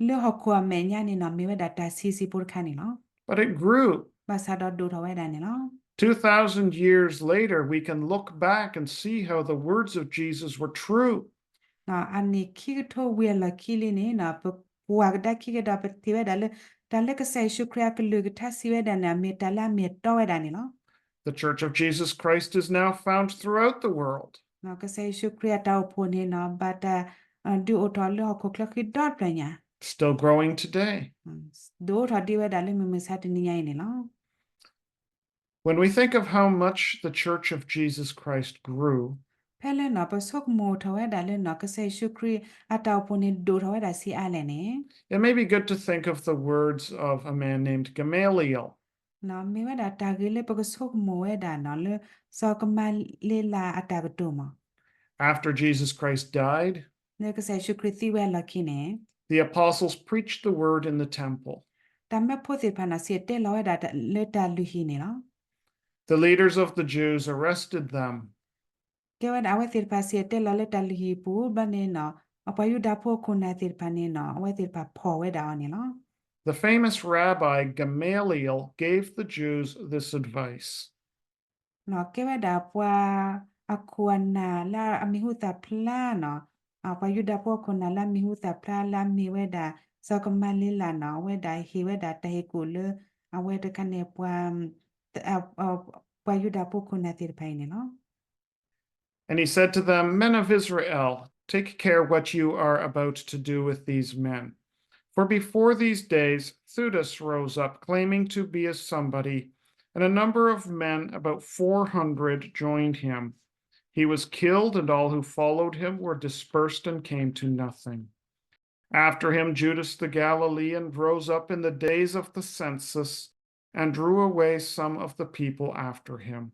လၢဟီၣ်ခိၣ်အမဲာ်ညါန့ၣ်နီၤ မ့ၢ်ဝဲဒၣ်တၢ်ဆံးဆံးဖိတခါန့ၣ်လီၤ. But it grew. ဘၣ်ဆၣ်ဒီးဒိၣ်ထီၣ်ဝဲဒၣ်န့ၣ်လီၤ. Two thousand years later, we can look back and see how the words of Jesus were true. အနံၣ်ခံကထိဝံၤအလီၢ်ခံလံန့ၣ်နီၤ ပကွၢ်ကဒါခံကဒီး ပထံၣ်ဝဲဒၣ်လၢ တၢ်လၢကစၢ်ယ့ၣ်ၡူးခရံာ်အကလုၢ်ကထါစံးဝဲဒၣ်န့ၣ် အမ့ၢ်တၢ်လၢအမ့ၢ်အတီဝဲဒၣ်န့ၣ်လီၤ. The Church of Jesus Christ is now found throughout the world. ကစၢ်ယ့ၣ်ၡူးခရံာ်အတၢ်အိၣ်ဖှိၣ်န့ၣ်နီၤ ဘၣ်တၢ်ဒုးအိၣ်ထီၣ်လၢဟီၣ်ခိၣ်ချၢဃံဒီဖျၢၣ်ညါ Still growing today. ဒိၣ်ထီၣ်ဒံးဝဲဒၣ်လၢမုၢ်မဆါတနံၤညါအံၤန့ၣ်လီၤ. When we think of how much the Church of Jesus Christ grew, ဖဲလၢနီၤ ပဆိကမိၣ်ထီၣ်ဝဲဒၣ်လၢနီၤ ကစၢ်ယ့ၣ်ၡူးခရံာ်အတၢ်အိၣ်ဖှိၣ်န့ၣ် ဒိၣ်ထီၣ်ဝဲဒၣ်ဆံးအါလဲၣ်န့ၣ် it may be good to think of the words of a man named Gamaliel. မ့ၢ်ဝဲဒၣ်တၢ်ဂ့ၢ်လၢပကဆိကမိၣ်ဝဲဒၣ်နီၤ လၢစီၤကမၤလ့လးအတၢ်ကတိၤမး After Jesus Christ died, လၢကစၢ်ယ့ၣ်ၡူးခရံာ်သံဝဲအလီၢ်ခံန့ၣ် the apostles preached the word in the temple. တၢ်မၢဖိသ့ၣ်တဖၣ်နီၤ စံၣ်တဲၤတဲလီၤဝဲဒၣ်လၢတၢ်လုၢ်ဟံၣ်န့ၣ်လီၤ. The leaders of the Jews arrested them. ကဲဝဲဒၣ်အဝဲသ့ၣ်တဖၣ်စံၣ်တဲၤတဲလီၤလၢတၢ်လုၢ်ဟံၣ်ပူၤ ဘျီန့ၣ်နီၤ အပှၤယူဒၤဖိအခိၣ်နၢ်သ့ၣ်တဖၣ်န့ၣ်နီၤ အဝဲသ့ၣ်တဖၣ်ဖီၣ်ဝဲဒၣ်အီၤန့ၣ်လီၤ. The famous rabbi Gamaliel gave the Jews this advice. ကဲဝဲဒၣ်ပှၤအခိၣ်အနၢ်လၢအမံၤဟူသၣ်ဖျါနီၤ ပှၤယူဒၤဖိအခိၣ်နၢ်လၢအမံၤဟူသၣ်ဖျါလၢအမ့ၢ်ဝဲဒၣ် စီၤကမၤလ့လးနီၤ အဝဲဒၣ်ဟ့ၣ်ဝဲဒၣ်တၢ်ဟ့ၣ်ကူၣ်လၢ အဝဲတခါန့ၣ် ပှၤ ပှၤယူဒၤဖိအခိၣ်နၢ်သ့ၣ်တဖၣ်အံၤန့ၣ်လီၤ. And he said to them, Men of Israel, take care what you are about to do with these men. For before these days, Theudas rose up, claiming to be a somebody, and a number of men, about four hundred, joined him. He was killed, and all who followed him were dispersed and came to nothing. After him, Judas the Galilean rose up in the days of the census and drew away some of the people after him.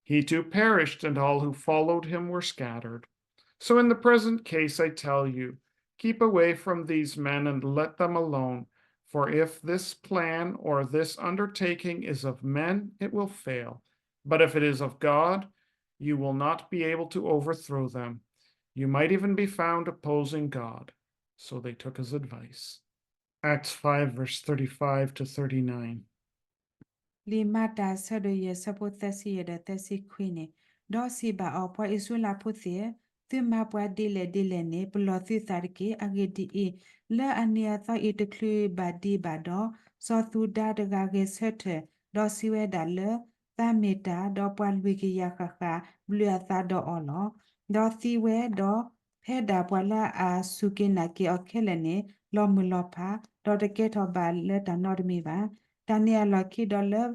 He too perished, and all who followed him were scattered. So in the present case, I tell you, keep away from these men and let them alone. For if this plan or this undertaking is of men, it will fail. But if it is of God, you will not be able to overthrow them. You might even be found opposing God. So they took his advice. Acts five, verse thirty-five to thirty-nine. လံာ်မၤတၢ်အဆၢဒိၣ်ယဲၢ် အဆၢဖိသၢဆံယဲၢ်ဒီးသၢဆံခွံန့ၣ်, ဒီးစံးဘၣ်အီၤ, ပှၤအံၣ်စရ့လးဖိသ့ၣ်ဧၢ, သုမၤပှၤဒ်လဲၣ်ဒ်လဲၣ်န့ၣ် ပလီၢ်သုသးတက့ၢ်. အဂ့ၢ်ဒ်အံၤ, လၢအနံၤအသီအံၤတချုးဘၣ်ဒံးဘၣ်ဒီး, စီၤသူဒၤတဂၤဂဲၤဆၢထၢၣ်, ဒီးစံးဝဲဒၣ်လၢ သးမ့ၢ်တၢ်, ဒီးပှၤလွံၢ်ကယၤဃၣ်ဃၣ်ဘျုးအသးဒီးအီၤလီၤ. ဒီးသံဝဲ, ဒီးဖဲဒၣ်ပှၤလၢအစူၢ်က့ၤနာ်က့ၤအီၤခဲလၢာ်န့ၣ် လီၤမုၢ်လီၤဖး, ဒီးတကဲထီၣ်ဘၣ်လၢတၢ်နီတမံၤဘၣ်. တၢ်န့ၣ်အလီၢ်ခံဒီးလၢ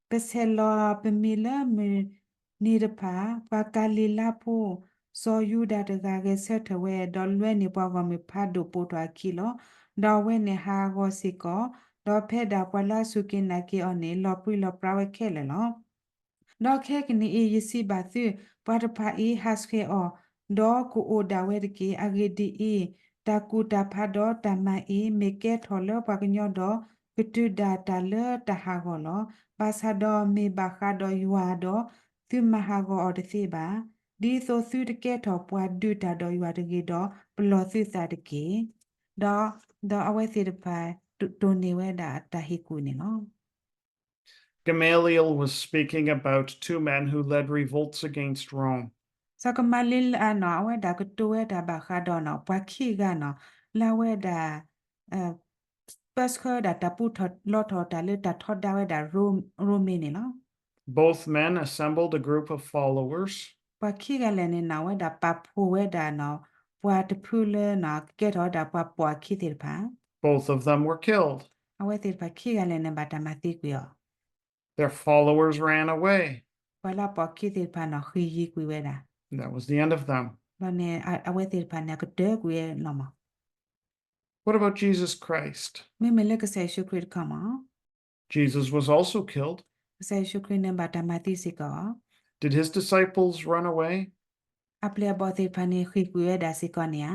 ပဆဲးလီၤပမံၤလၢမုၢ်နံၤတဖၣ်, ပှၤကၤလံၤလါဖိ စီၤယူဒၤတဂၤဂဲၤဆၢထၢၣ်ဝဲ, ဒီးလွဲန့ၢ်ပှၤဂီၢ်မုၢ်ဖးဒိၣ်ပိာ်ထွဲအခံလီၤ. ဒီးအဝဲန့ၣ်ဟးဂီၤစ့ၢ်ကီး, ဒီးဖဲဒၣ်ပှၤလၢအစူၢ်က့ၤနာ်က့ၤအီၤန့ၣ် လီၤပြံလီၤပြါဝဲခဲလၢာ်လီၤ. ဒီးခဲကနံၣ်အံၤယစံးဘၣ်သု, ပှၤတဖၣ်အံၤဟးဆှဲးအီၤ, ဒီးကအိၣ်ဒၣ်ဝဲတက့ၢ်. အဂ့ၢ်ဒ်အံၤ, တၢ်ကူၣ်တၢ်ဖးဒီးတၢ်မၤအံၤ မ့ၢ်ကဲထီၣ်လၢပှၤကညီဒီး ကတုၤဒၣ်တၢ်လၢတၢ်ဟးဂီၤလီၤ. ဘၣ်ဆၣ်ဒီးမ့ၢ်ဘၣ်ဃးဒီးယွၤဒီး, သုမၤဟးဂီၤအီၤတသ့ဘၣ်, ဒ်သိးသုတကဲထီၣ်ပှၤဒုးတၢ်ဒီးယွၤတဂ့ၤဒီး, ပလီၢ်သုသးတက့ၢ်. ဒီး, ဒီးအဝဲသ့ၣ်တဖၣ်တိၢ်န့ၢ်ဝဲဒၣ်တၢ်ဟ့ၣ်ကူၣ်န့ၣ်လီၤ. Gamaliel was speaking about two men who led revolts against Rome. စီၤကမၤလ့လးနီၤ အဝဲဒၣ်ကတိၤဝဲဒၣ်ဘၣ်ဃးဒီးနီၤ ပှၤခံဂၤနီၤ လၢအဝဲဒၣ် ပၢဆှၢဝဲဒၣ်တၢ်ပူထီၣ်လီထီၣ်တၢ်လၢတၢ်ထီဒါဝဲဒၣ်ရိမ့ၤန့ၣ်လီၤ. Both men assembled a group of followers. ပှၤခံဂၤလဲၣ်န့ၣ်နီၤ အဝဲဒၣ်ပာ်ဖှိၣ်ဝဲဒၣ်နီၤ ပှၤတဖုလၢနီၤ ကကဲထီၣ်ဝဲဒၣ်ပှၤပိာ်အခံသ့ၣ်တဖၣ် Both of them were killed. အဝဲသ့ၣ်တဖၣ်ခံဂၤလဲၣ်န့ၣ် ဘၣ်တၢ်မၤသံကွံာ်အီၤ Their followers ran away. ပှၤလၢအပိာ်အခံသ့ၣ်တဖၣ်နီၤ ဃ့ၢ်ယံၤကွံာ်ဝဲဒၣ် That was the end of them. ဘျီန့ၣ် အဝဲသ့ၣ်တဖၣ်န့ၣ် အကတၢၢ်ကွံာ်ဝဲလီၤမး What about Jesus Christ? မ့မ့ၢ်လၢကစၢ်ယ့ၣ်ၡူးခရံာ်တခီမး Jesus was also killed. ကစၢ်ယ့ၣ်ၡူးခရံာ်န့ၣ် ဘၣ်တၢ်မၤသံစ့ၢ်ကီးအီၤ Did his disciples run away? အပျဲၢ်အဘီၣ်သ့ၣ်တဖၣ်န့ၣ် ဃ့ၢ်ကွံာ်ဝဲဒၣ်စ့ၢ်ကီးန့ၣ်ဧါ.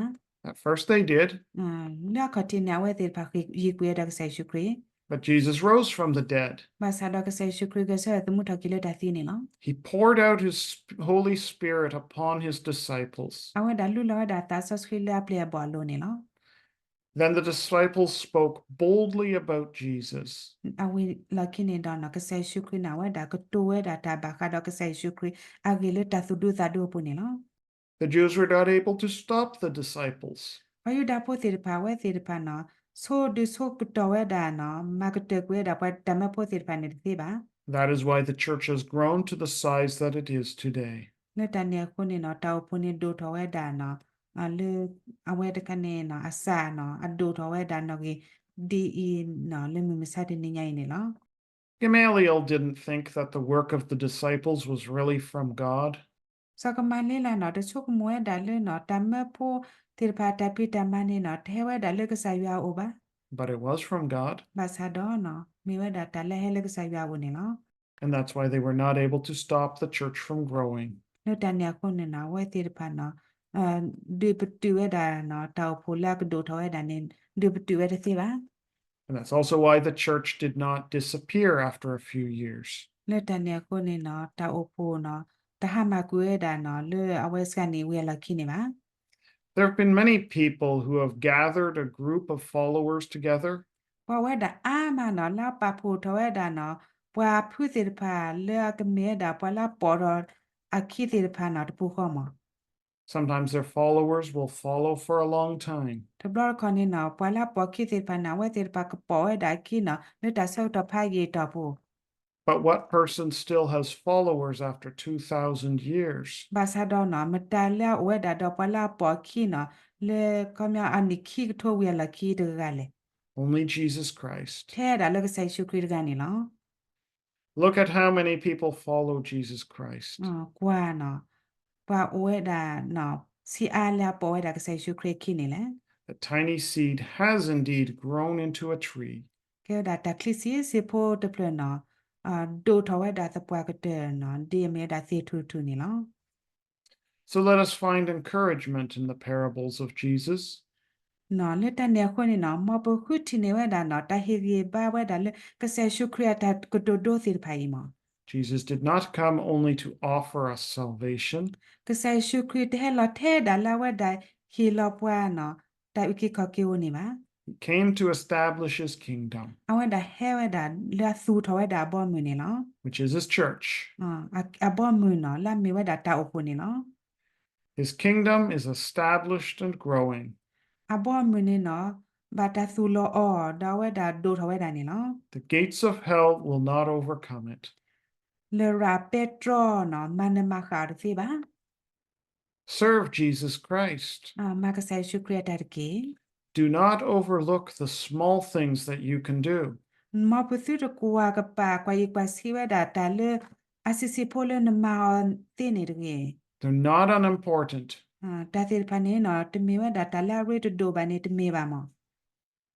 At first they did. လၢအခီၣ်ထံးန့ၣ် အဝဲသ့ၣ်တဖၣ်ဃ့ၢ်ကွံာ်ဝဲဒၣ်ကစၢ်ယ့ၣ်ၡူးခရံာ်. But Jesus rose from the dead. ဘၣ်ဆၣ်ဒီးကစၢ်ယ့ၣ်ၡူးခရံာ်ဂဲၤဆၢထၢၣ်သမူထီၣ်က့ၤလၢတၢ်သံန့ၣ်လီၤ. He poured out his sp- Holy Spirit upon his disciples. အဝဲဒၣ်လူလီၤဝဲဒၣ်သးစီဆှံလၢအပျဲၢ်အဘီၣ်အလိၤန့ၣ်လီၤ. Then the disciples spoke boldly about Jesus. အဝဲလီၢ်ခံန့ၣ်ဒီး ကစၢ်ယ့ၣ်ၡူးခရံာ်န့ၣ် အဝဲဒၣ်ကတိၤဝဲဒၣ်တၢ်ဘၣ်ဃးဒီးကစၢ်ယ့ၣ်ၡူးခရံာ် အဂ့ၢ်လၢတၢ်သူၣ်ဒူသးဒူအပူၤန့ၣ်လီၤ. The Jews were not able to stop the disciples. ပှၤယူဒၤဖိသ့ၣ်တဖၣ် အဝဲသ့ၣ်တဖၣ်န့ၣ် ဆိဒုးဆိကတီၢ်ဝဲဒၣ်န့ၣ် မၤကတၢၢ်ကွံာ်ဝဲဒၣ်ပှၤတၢ်မၢဖိသ့ၣ်တဖၣ်န့ၣ်တသ့ဘၣ်. That is why the church has grown to the size that it is today. လၢတၢ်န့ၣ်အဃိန့ၣ်န့ၣ် တၢ်အိၣ်ဖှိၣ်န့ၣ်ဒိၣ်ထီၣ်ဝဲဒၣ်န့ၣ် လၢအဝဲတခါန့ၣ် အစးန့ၣ် အဒိၣ်ထီၣ်ဝဲဒၣ်န့ၣ်ဂ့ၤ ဒ်အံၤန့ၣ် လၢမုၢ်မဆါတနံၤညါအံၤန့ၣ်လီၤ. Gamaliel didn't think that the work of the disciples was really from God. စီၤကမၤလ့လးန့ၣ် တဆိကမိၣ်ဝဲဒၣ်လၢန့ၣ် တၢ်မၢဖိသ့ၣ်တဖၣ်တၢ်ဖံးတၢ်မၤန့ၣ်န့ၣ် တဟဲဝဲဒၣ်လၢကစၢ်ယွၤအအိၣ်ဘၣ်. But it was from God. ဘၣ်ဆၣ်ဒီးန့ၣ် မ့ၢ်ဝဲဒၣ်တၢ်လၢဟဲလၢကစၢ်ယွၤအအိၣ်န့ၣ်လီၤ. And that's why they were not able to stop the church from growing. လၢတၢ်န့ၣ်အဃိန့ၣ်န့ၣ် အဝဲသ့ၣ်တဖၣ်န့ၣ် ဒုးပတုာ်ဝဲဒၣ်န့ၣ် တၢ်အိၣ်ဖှိၣ်လၢအကဒိၣ်ထီၣ်ဝဲဒၣ်န့ၣ် ဒုးပတုာ်ဝဲတသ့ဘၣ်. And that's also why the church did not disappear after a few years. လၢတၢ်န့ၣ်အဃိန့ၣ်န့ၣ် တၢ်အိၣ်ဖှိၣ်န့ၣ် တဟါမၢ်ကွံာ်ဝဲဒၣ်န့ၣ် လၢအဝဲစ့ၢ်ကီးန့ၣ် ဝံၤအလီၢ်ခံန့ၣ်ဘၣ်. There have been many people who have gathered a group of followers together. ပှၤဝဲဒၣ်အါမးန့ၣ် လၢအပာ်ဖှိၣ်ထီၣ်ဝဲဒၣ်န့ၣ် ပှၤဖုသ့ၣ်တဖၣ် လၢအကမ့ၢ်ဝဲဒၣ် ပှၤလၢအပိာ်ထီၣ်အခံသ့ၣ်တဖၣ်န့ၣ် တပူၤဃီမး. Sometimes their followers will follow for a long time. တဘျီတခီၣ်န့ၣ်န့ၣ် ပှၤလၢအပိာ်အခံသ့ၣ်တဖၣ်န့ၣ် အဝဲသ့ၣ်တဖၣ်ကပိာ်ဝဲဒၣ်အခံန့ၣ် လၢတၢ်ဆၢကတီၢ်ဖးယံာ်အတီၢ်ပူၤ. But what person still has followers after two thousand years? ဘၣ်ဆၣ်ဒီးန့ၣ် မတၤလၢအအိၣ်ဝဲဒၣ်ဒီးပှၤလၢအပိာ်အခံန့ၣ် လၢခီပညီအနံၣ်ခံကထိဝံၤအလီၢ်ခံတဂၤလဲၣ်. Only Jesus Christ. ထဲဒၣ်လၢကစၢ်ယ့ၣ်ၡူးခရံာ်တဂၤန့ၣ်လီၤ. Look at how many people follow Jesus Christ. ကွၢ်န့ၣ် ပှၤအိၣ်ဝဲဒၣ်န့ၣ် ဆံးအါလၢအပိာ်ဝဲဒၣ်ကစၢ်ယ့ၣ်ၡူးခရံာ်အခံန့ၣ်လဲၣ်. The tiny seed has indeed grown into a tree. ကဲဝဲဒၣ်တၢ်ချံစံးစ့ၢ်ဖိတဖျၢၣ်န့ၣ် ဒိၣ်ထီၣ်ဝဲဒၣ်သပှၢ်ကတၢၢ်န့ၣ် ဒ်အမ့ၢ်ဝဲဒၣ်သ့ၣ်ထူၣ်ထူၣ်န့ၣ်လီၤ. So let us find encouragement in the parables of Jesus. လၢတၢ်န့ၣ်အဃိန့ၣ်န့ၣ် မ်ပဃုထံၣ်န့ၢ်ဝဲဒၣ်န့ၣ် တၢ်ဟ့ၣ်ဂံၢ်ဘါဝဲဒၣ်လၢကစၢ်ယ့ၣ်ၡူးခရံာ်အတၢ်ကတိၤဒိသ့ၣ်တဖၣ်အံၤမး. Jesus did not come only to offer us salvation. ကစၢ်ယ့ၣ်ၡူးခရံာ်တဟဲလီၤထဲဒၣ်လၢအဝဲဒၣ်ဟ့ၣ်လီၤပှၤန့ၣ် တၢ်အုၣ်က့ၤခီၣ်က့ၤအီၤန့ၣ်ဘၣ်. He came to establish his kingdom. အဝဲဒၣ်ဟဲဝဲဒၣ်လၢအသူၣ်ထီၣ်ဝဲဒၣ်အဘီအမုၢ်န့ၣ်လီၤ. Which is his church. အဘီအမုၢ်န့ၣ် လၢအမ့ၢ်ဝဲဒၣ်တၢ်အိၣ်ဖှိၣ်န့ၣ်လီၤ. His kingdom is established and growing. အဘီအမုၢ်န့ၣ်န့ၣ် ဘၣ်တၢ်သူၣ်လီၤအီၤ ဒီးအဝဲဒၣ်ဒိၣ်ထီၣ်ဝဲဒၣ်န့ၣ်လီၤ. The gates of hell will not overcome it. လရာ်ပဲတြီန့ၣ် မၤနၢၤမၤဃၣ်အီၤတသ့ဘၣ်. Serve Jesus Christ. မၤကစၢ်ယ့ၣ်ၡူးခရံာ်အတၢ်တက့ၢ်. Do not overlook the small things that you can do. မ်ပသုတကွၢ်ကပာ်ကွၢ်ယံၤကွၢ်ဆံးဝဲဒၣ်တၢ်လၢအဆံးဆံးဖိလၢနမၤအီၤသ့န့ၣ်တဂ့ၤ. They're not unimportant. တၢ်သ့ၣ်တဖၣ်န့ၣ် တမ့ၢ်ဝဲဒၣ်တၢ်လၢအရ့တဒိၣ်ဘၣ်န့ၣ် တမ့ၢ်ဘၣ်မး.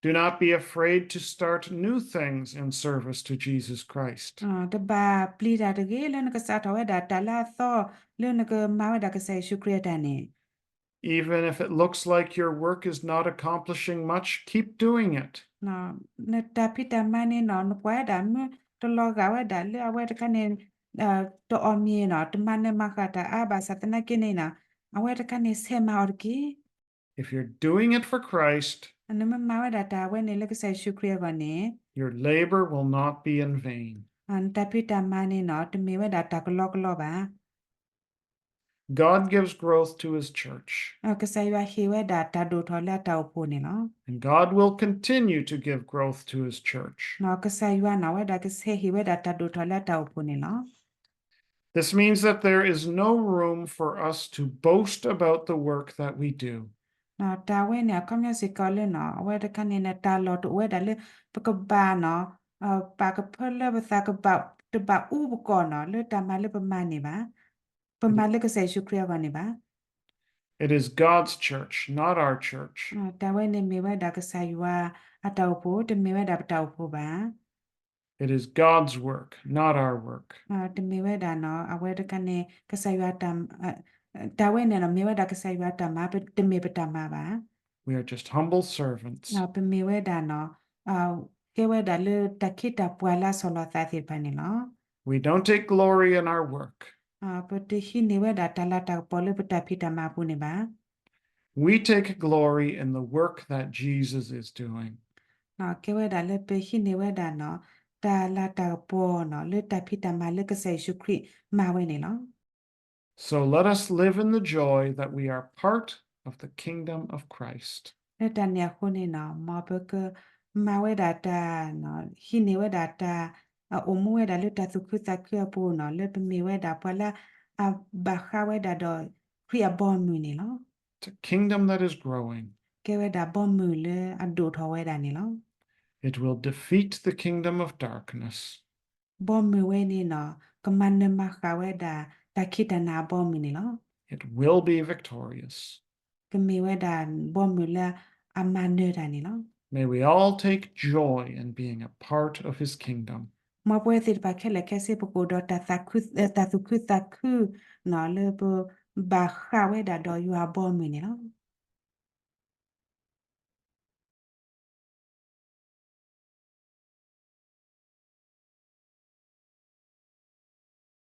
Do not be afraid to start new things in service to Jesus Christ. တဘၣ်ပျံၤတၢ်တဂ့ၤ လၢနကစးထီၣ်ဝဲဒၣ်တၢ်လၢအသီ လၢနကမၤဝဲဒၣ်ကစၢ်ယ့ၣ်ၡူးခရံာ်အတၢ်န့ၣ်. Even if it looks like your work is not accomplishing much, keep doing it. နတၢ်ဖံးတၢ်မၤန့ၣ် နကွၢ်ဝဲဒၣ်မ့ၢ်တလီၤဂာ်ဝဲဒၣ်လၢအဝဲတခါန့ၣ် တအီၣ်မ့ၤန့ၣ် တမၤနၢၤမၤဃၣ်တၢ်အါဘၣ်ဆၣ်သနာ်က့န့ၣ် အဝဲတခါန့ၣ် ဆဲးမၤအီၤတက့ၢ်. If you're doing it for Christ, နမ့ၢ်မၤဝဲဒၣ်တၢ်ဝဲန့ၣ်လၢကစၢ်ယ့ၣ်ၡူးခရံာ်အဂီၢ်န့ၣ် your labor will not be in vain. နတၢ်ဖံးတၢ်မၤန့ၣ် တမ့ၢ်ဝဲဒၣ်တၢ်ကလီကလီဘၣ်. God gives growth to his church. ကစၢ်ယွၤဟ့ၣ်ဝဲဒၣ်တၢ်ဒိၣ်ထီၣ်လၢအတၢ်အိၣ်ဖှိၣ်န့ၣ်လီၤ. And God will continue to give growth to his church. ကစၢ်ယွၤန့ၣ် အဝဲဒၣ်ကဆဲးဟ့ၣ်ဝဲဒၣ်တၢ်ဒိၣ်ထီၣ်လၢအတၢ်အိၣ်ဖှိၣ်န့ၣ်လီၤ. This means that there is no room for us to boast about the work that we do. တၢ်ဝဲန့ၣ် အခီပညီစ့ၢ်ကီးလၢ အဝဲတခါန့ၣ် တၢ်လီၢ်တအိၣ်ဝဲဒၣ်လၢ ပကဘၣ်န့ၣ် ပာ်ကဖၢလၢပသးကဘၣ် တဘၣ်အူပကီၢ်န့ၣ် လၢတၢ်မၤလၢပမၤန့ၣ်ဘၣ်, ပမၤလၢကစၢ်ယ့ၣ်ၡူးခရံာ်အဂီၢ်န့ၣ်ဘၣ်. It is God's church, not our church. တၢ်ဝဲန့ၣ်မ့ၢ်ဝဲဒၣ်ကစၢ်ယွၤအတၢ်အိၣ်ဖှိၣ်, တမ့ၢ်ဝဲဒၣ်ပတၢ်အိၣ်ဖှိၣ်ဘၣ်. It is God's work, not our work. တမ့ၢ်ဝဲဒၣ်န့ၣ် အဝဲတခါန့ၣ် ကစၢ်ယွၤတၢ် တၢ်ဝဲန့ၣ်နီၤ မ့ၢ်ဝဲဒၣ်ကစၢ်ယွၤအတၢ်မၤ တမ့ၢ်ပတၢ်မၤဘၣ်. We are just humble servants. ပမ့ၢ်ဝဲဒၣ်နီၤ ကဲဝဲဒၣ်လၢတၢ်ခ့တၢ်ပှၤလၢအဆီၣ်လီၤသးသ့ၣ်တဖၣ်န့ၣ်လီၤ. We don't take glory in our work. ပတဟံးန့ၢ်ဝဲဒၣ်တၢ်လၤတၢ်ကပီၤလၢပတၢ်ဖံးတၢ်မၤအပူၤန့ၣ်ဘၣ်. We take glory in the work that Jesus is doing. ကဲဝဲဒၣ်လၢပဟံးန့ၢ်ဝဲဒၣ်နီၤ တၢ်လၤတၢ်ကပီၤနီၤ လၢတၢ်ဖံးတၢ်မၤလၢကစၢ်ယ့ၣ်ၡူးခရံာ်မၤဝဲန့ၣ်လီၤ. So let us live in the joy that we are part of the kingdom of Christ. လၢတၢ်န့ၣ်အဃိန့ၣ်နီၤ မ်ပကမၤဝဲဒၣ်တၢ် ဟံးန့ၢ်ဝဲဒၣ်တၢ် အအိၣ်မူဝဲဒၣ်လၢတၢ်သူၣ်ခုသးခုအပူၤနီၤ လၢပမ့ၢ်ဝဲဒၣ်ပှၤလၢအဘၣ်ဃးဝဲဒၣ်ဒီးခရံာ်အဘီအမုၢ်န့ၣ်လီၤ. It's a kingdom that is growing. ကဲဝဲဒၣ်ဘီမုၢ်လၢအဒိၣ်ထီၣ်ဝဲဒၣ်န့ၣ်လီၤ. It will defeat the kingdom of darkness. ဘီမုၢ်ဝဲန့ၣ်နီၤ ကမၤနၢၤမၤဃၣ်ဝဲဒၣ် တၢ်ခ့တၢ်နၤအဘီမုၢ်န့ၣ်လီၤ. It will be victorious. ကမ့ၢ်ဝဲဒၣ်ဘီမုၢ်လၢအမၤနၢၤတၢ်န့ၣ်လီၤ. May we all take joy in being a part of his kingdom. မ်ပဝဲသ့ၣ်တဖၣ်ခဲလၢာ်ခဲဆ့ ပကအိၣ်ဒီးတၢ်သူၣ်ခုသးခုနီၤ လၢပဘၣ်ဃးဝဲဒၣ်ဒီးယွၤအဘီအမုၢ်န့ၣ်လီၤ.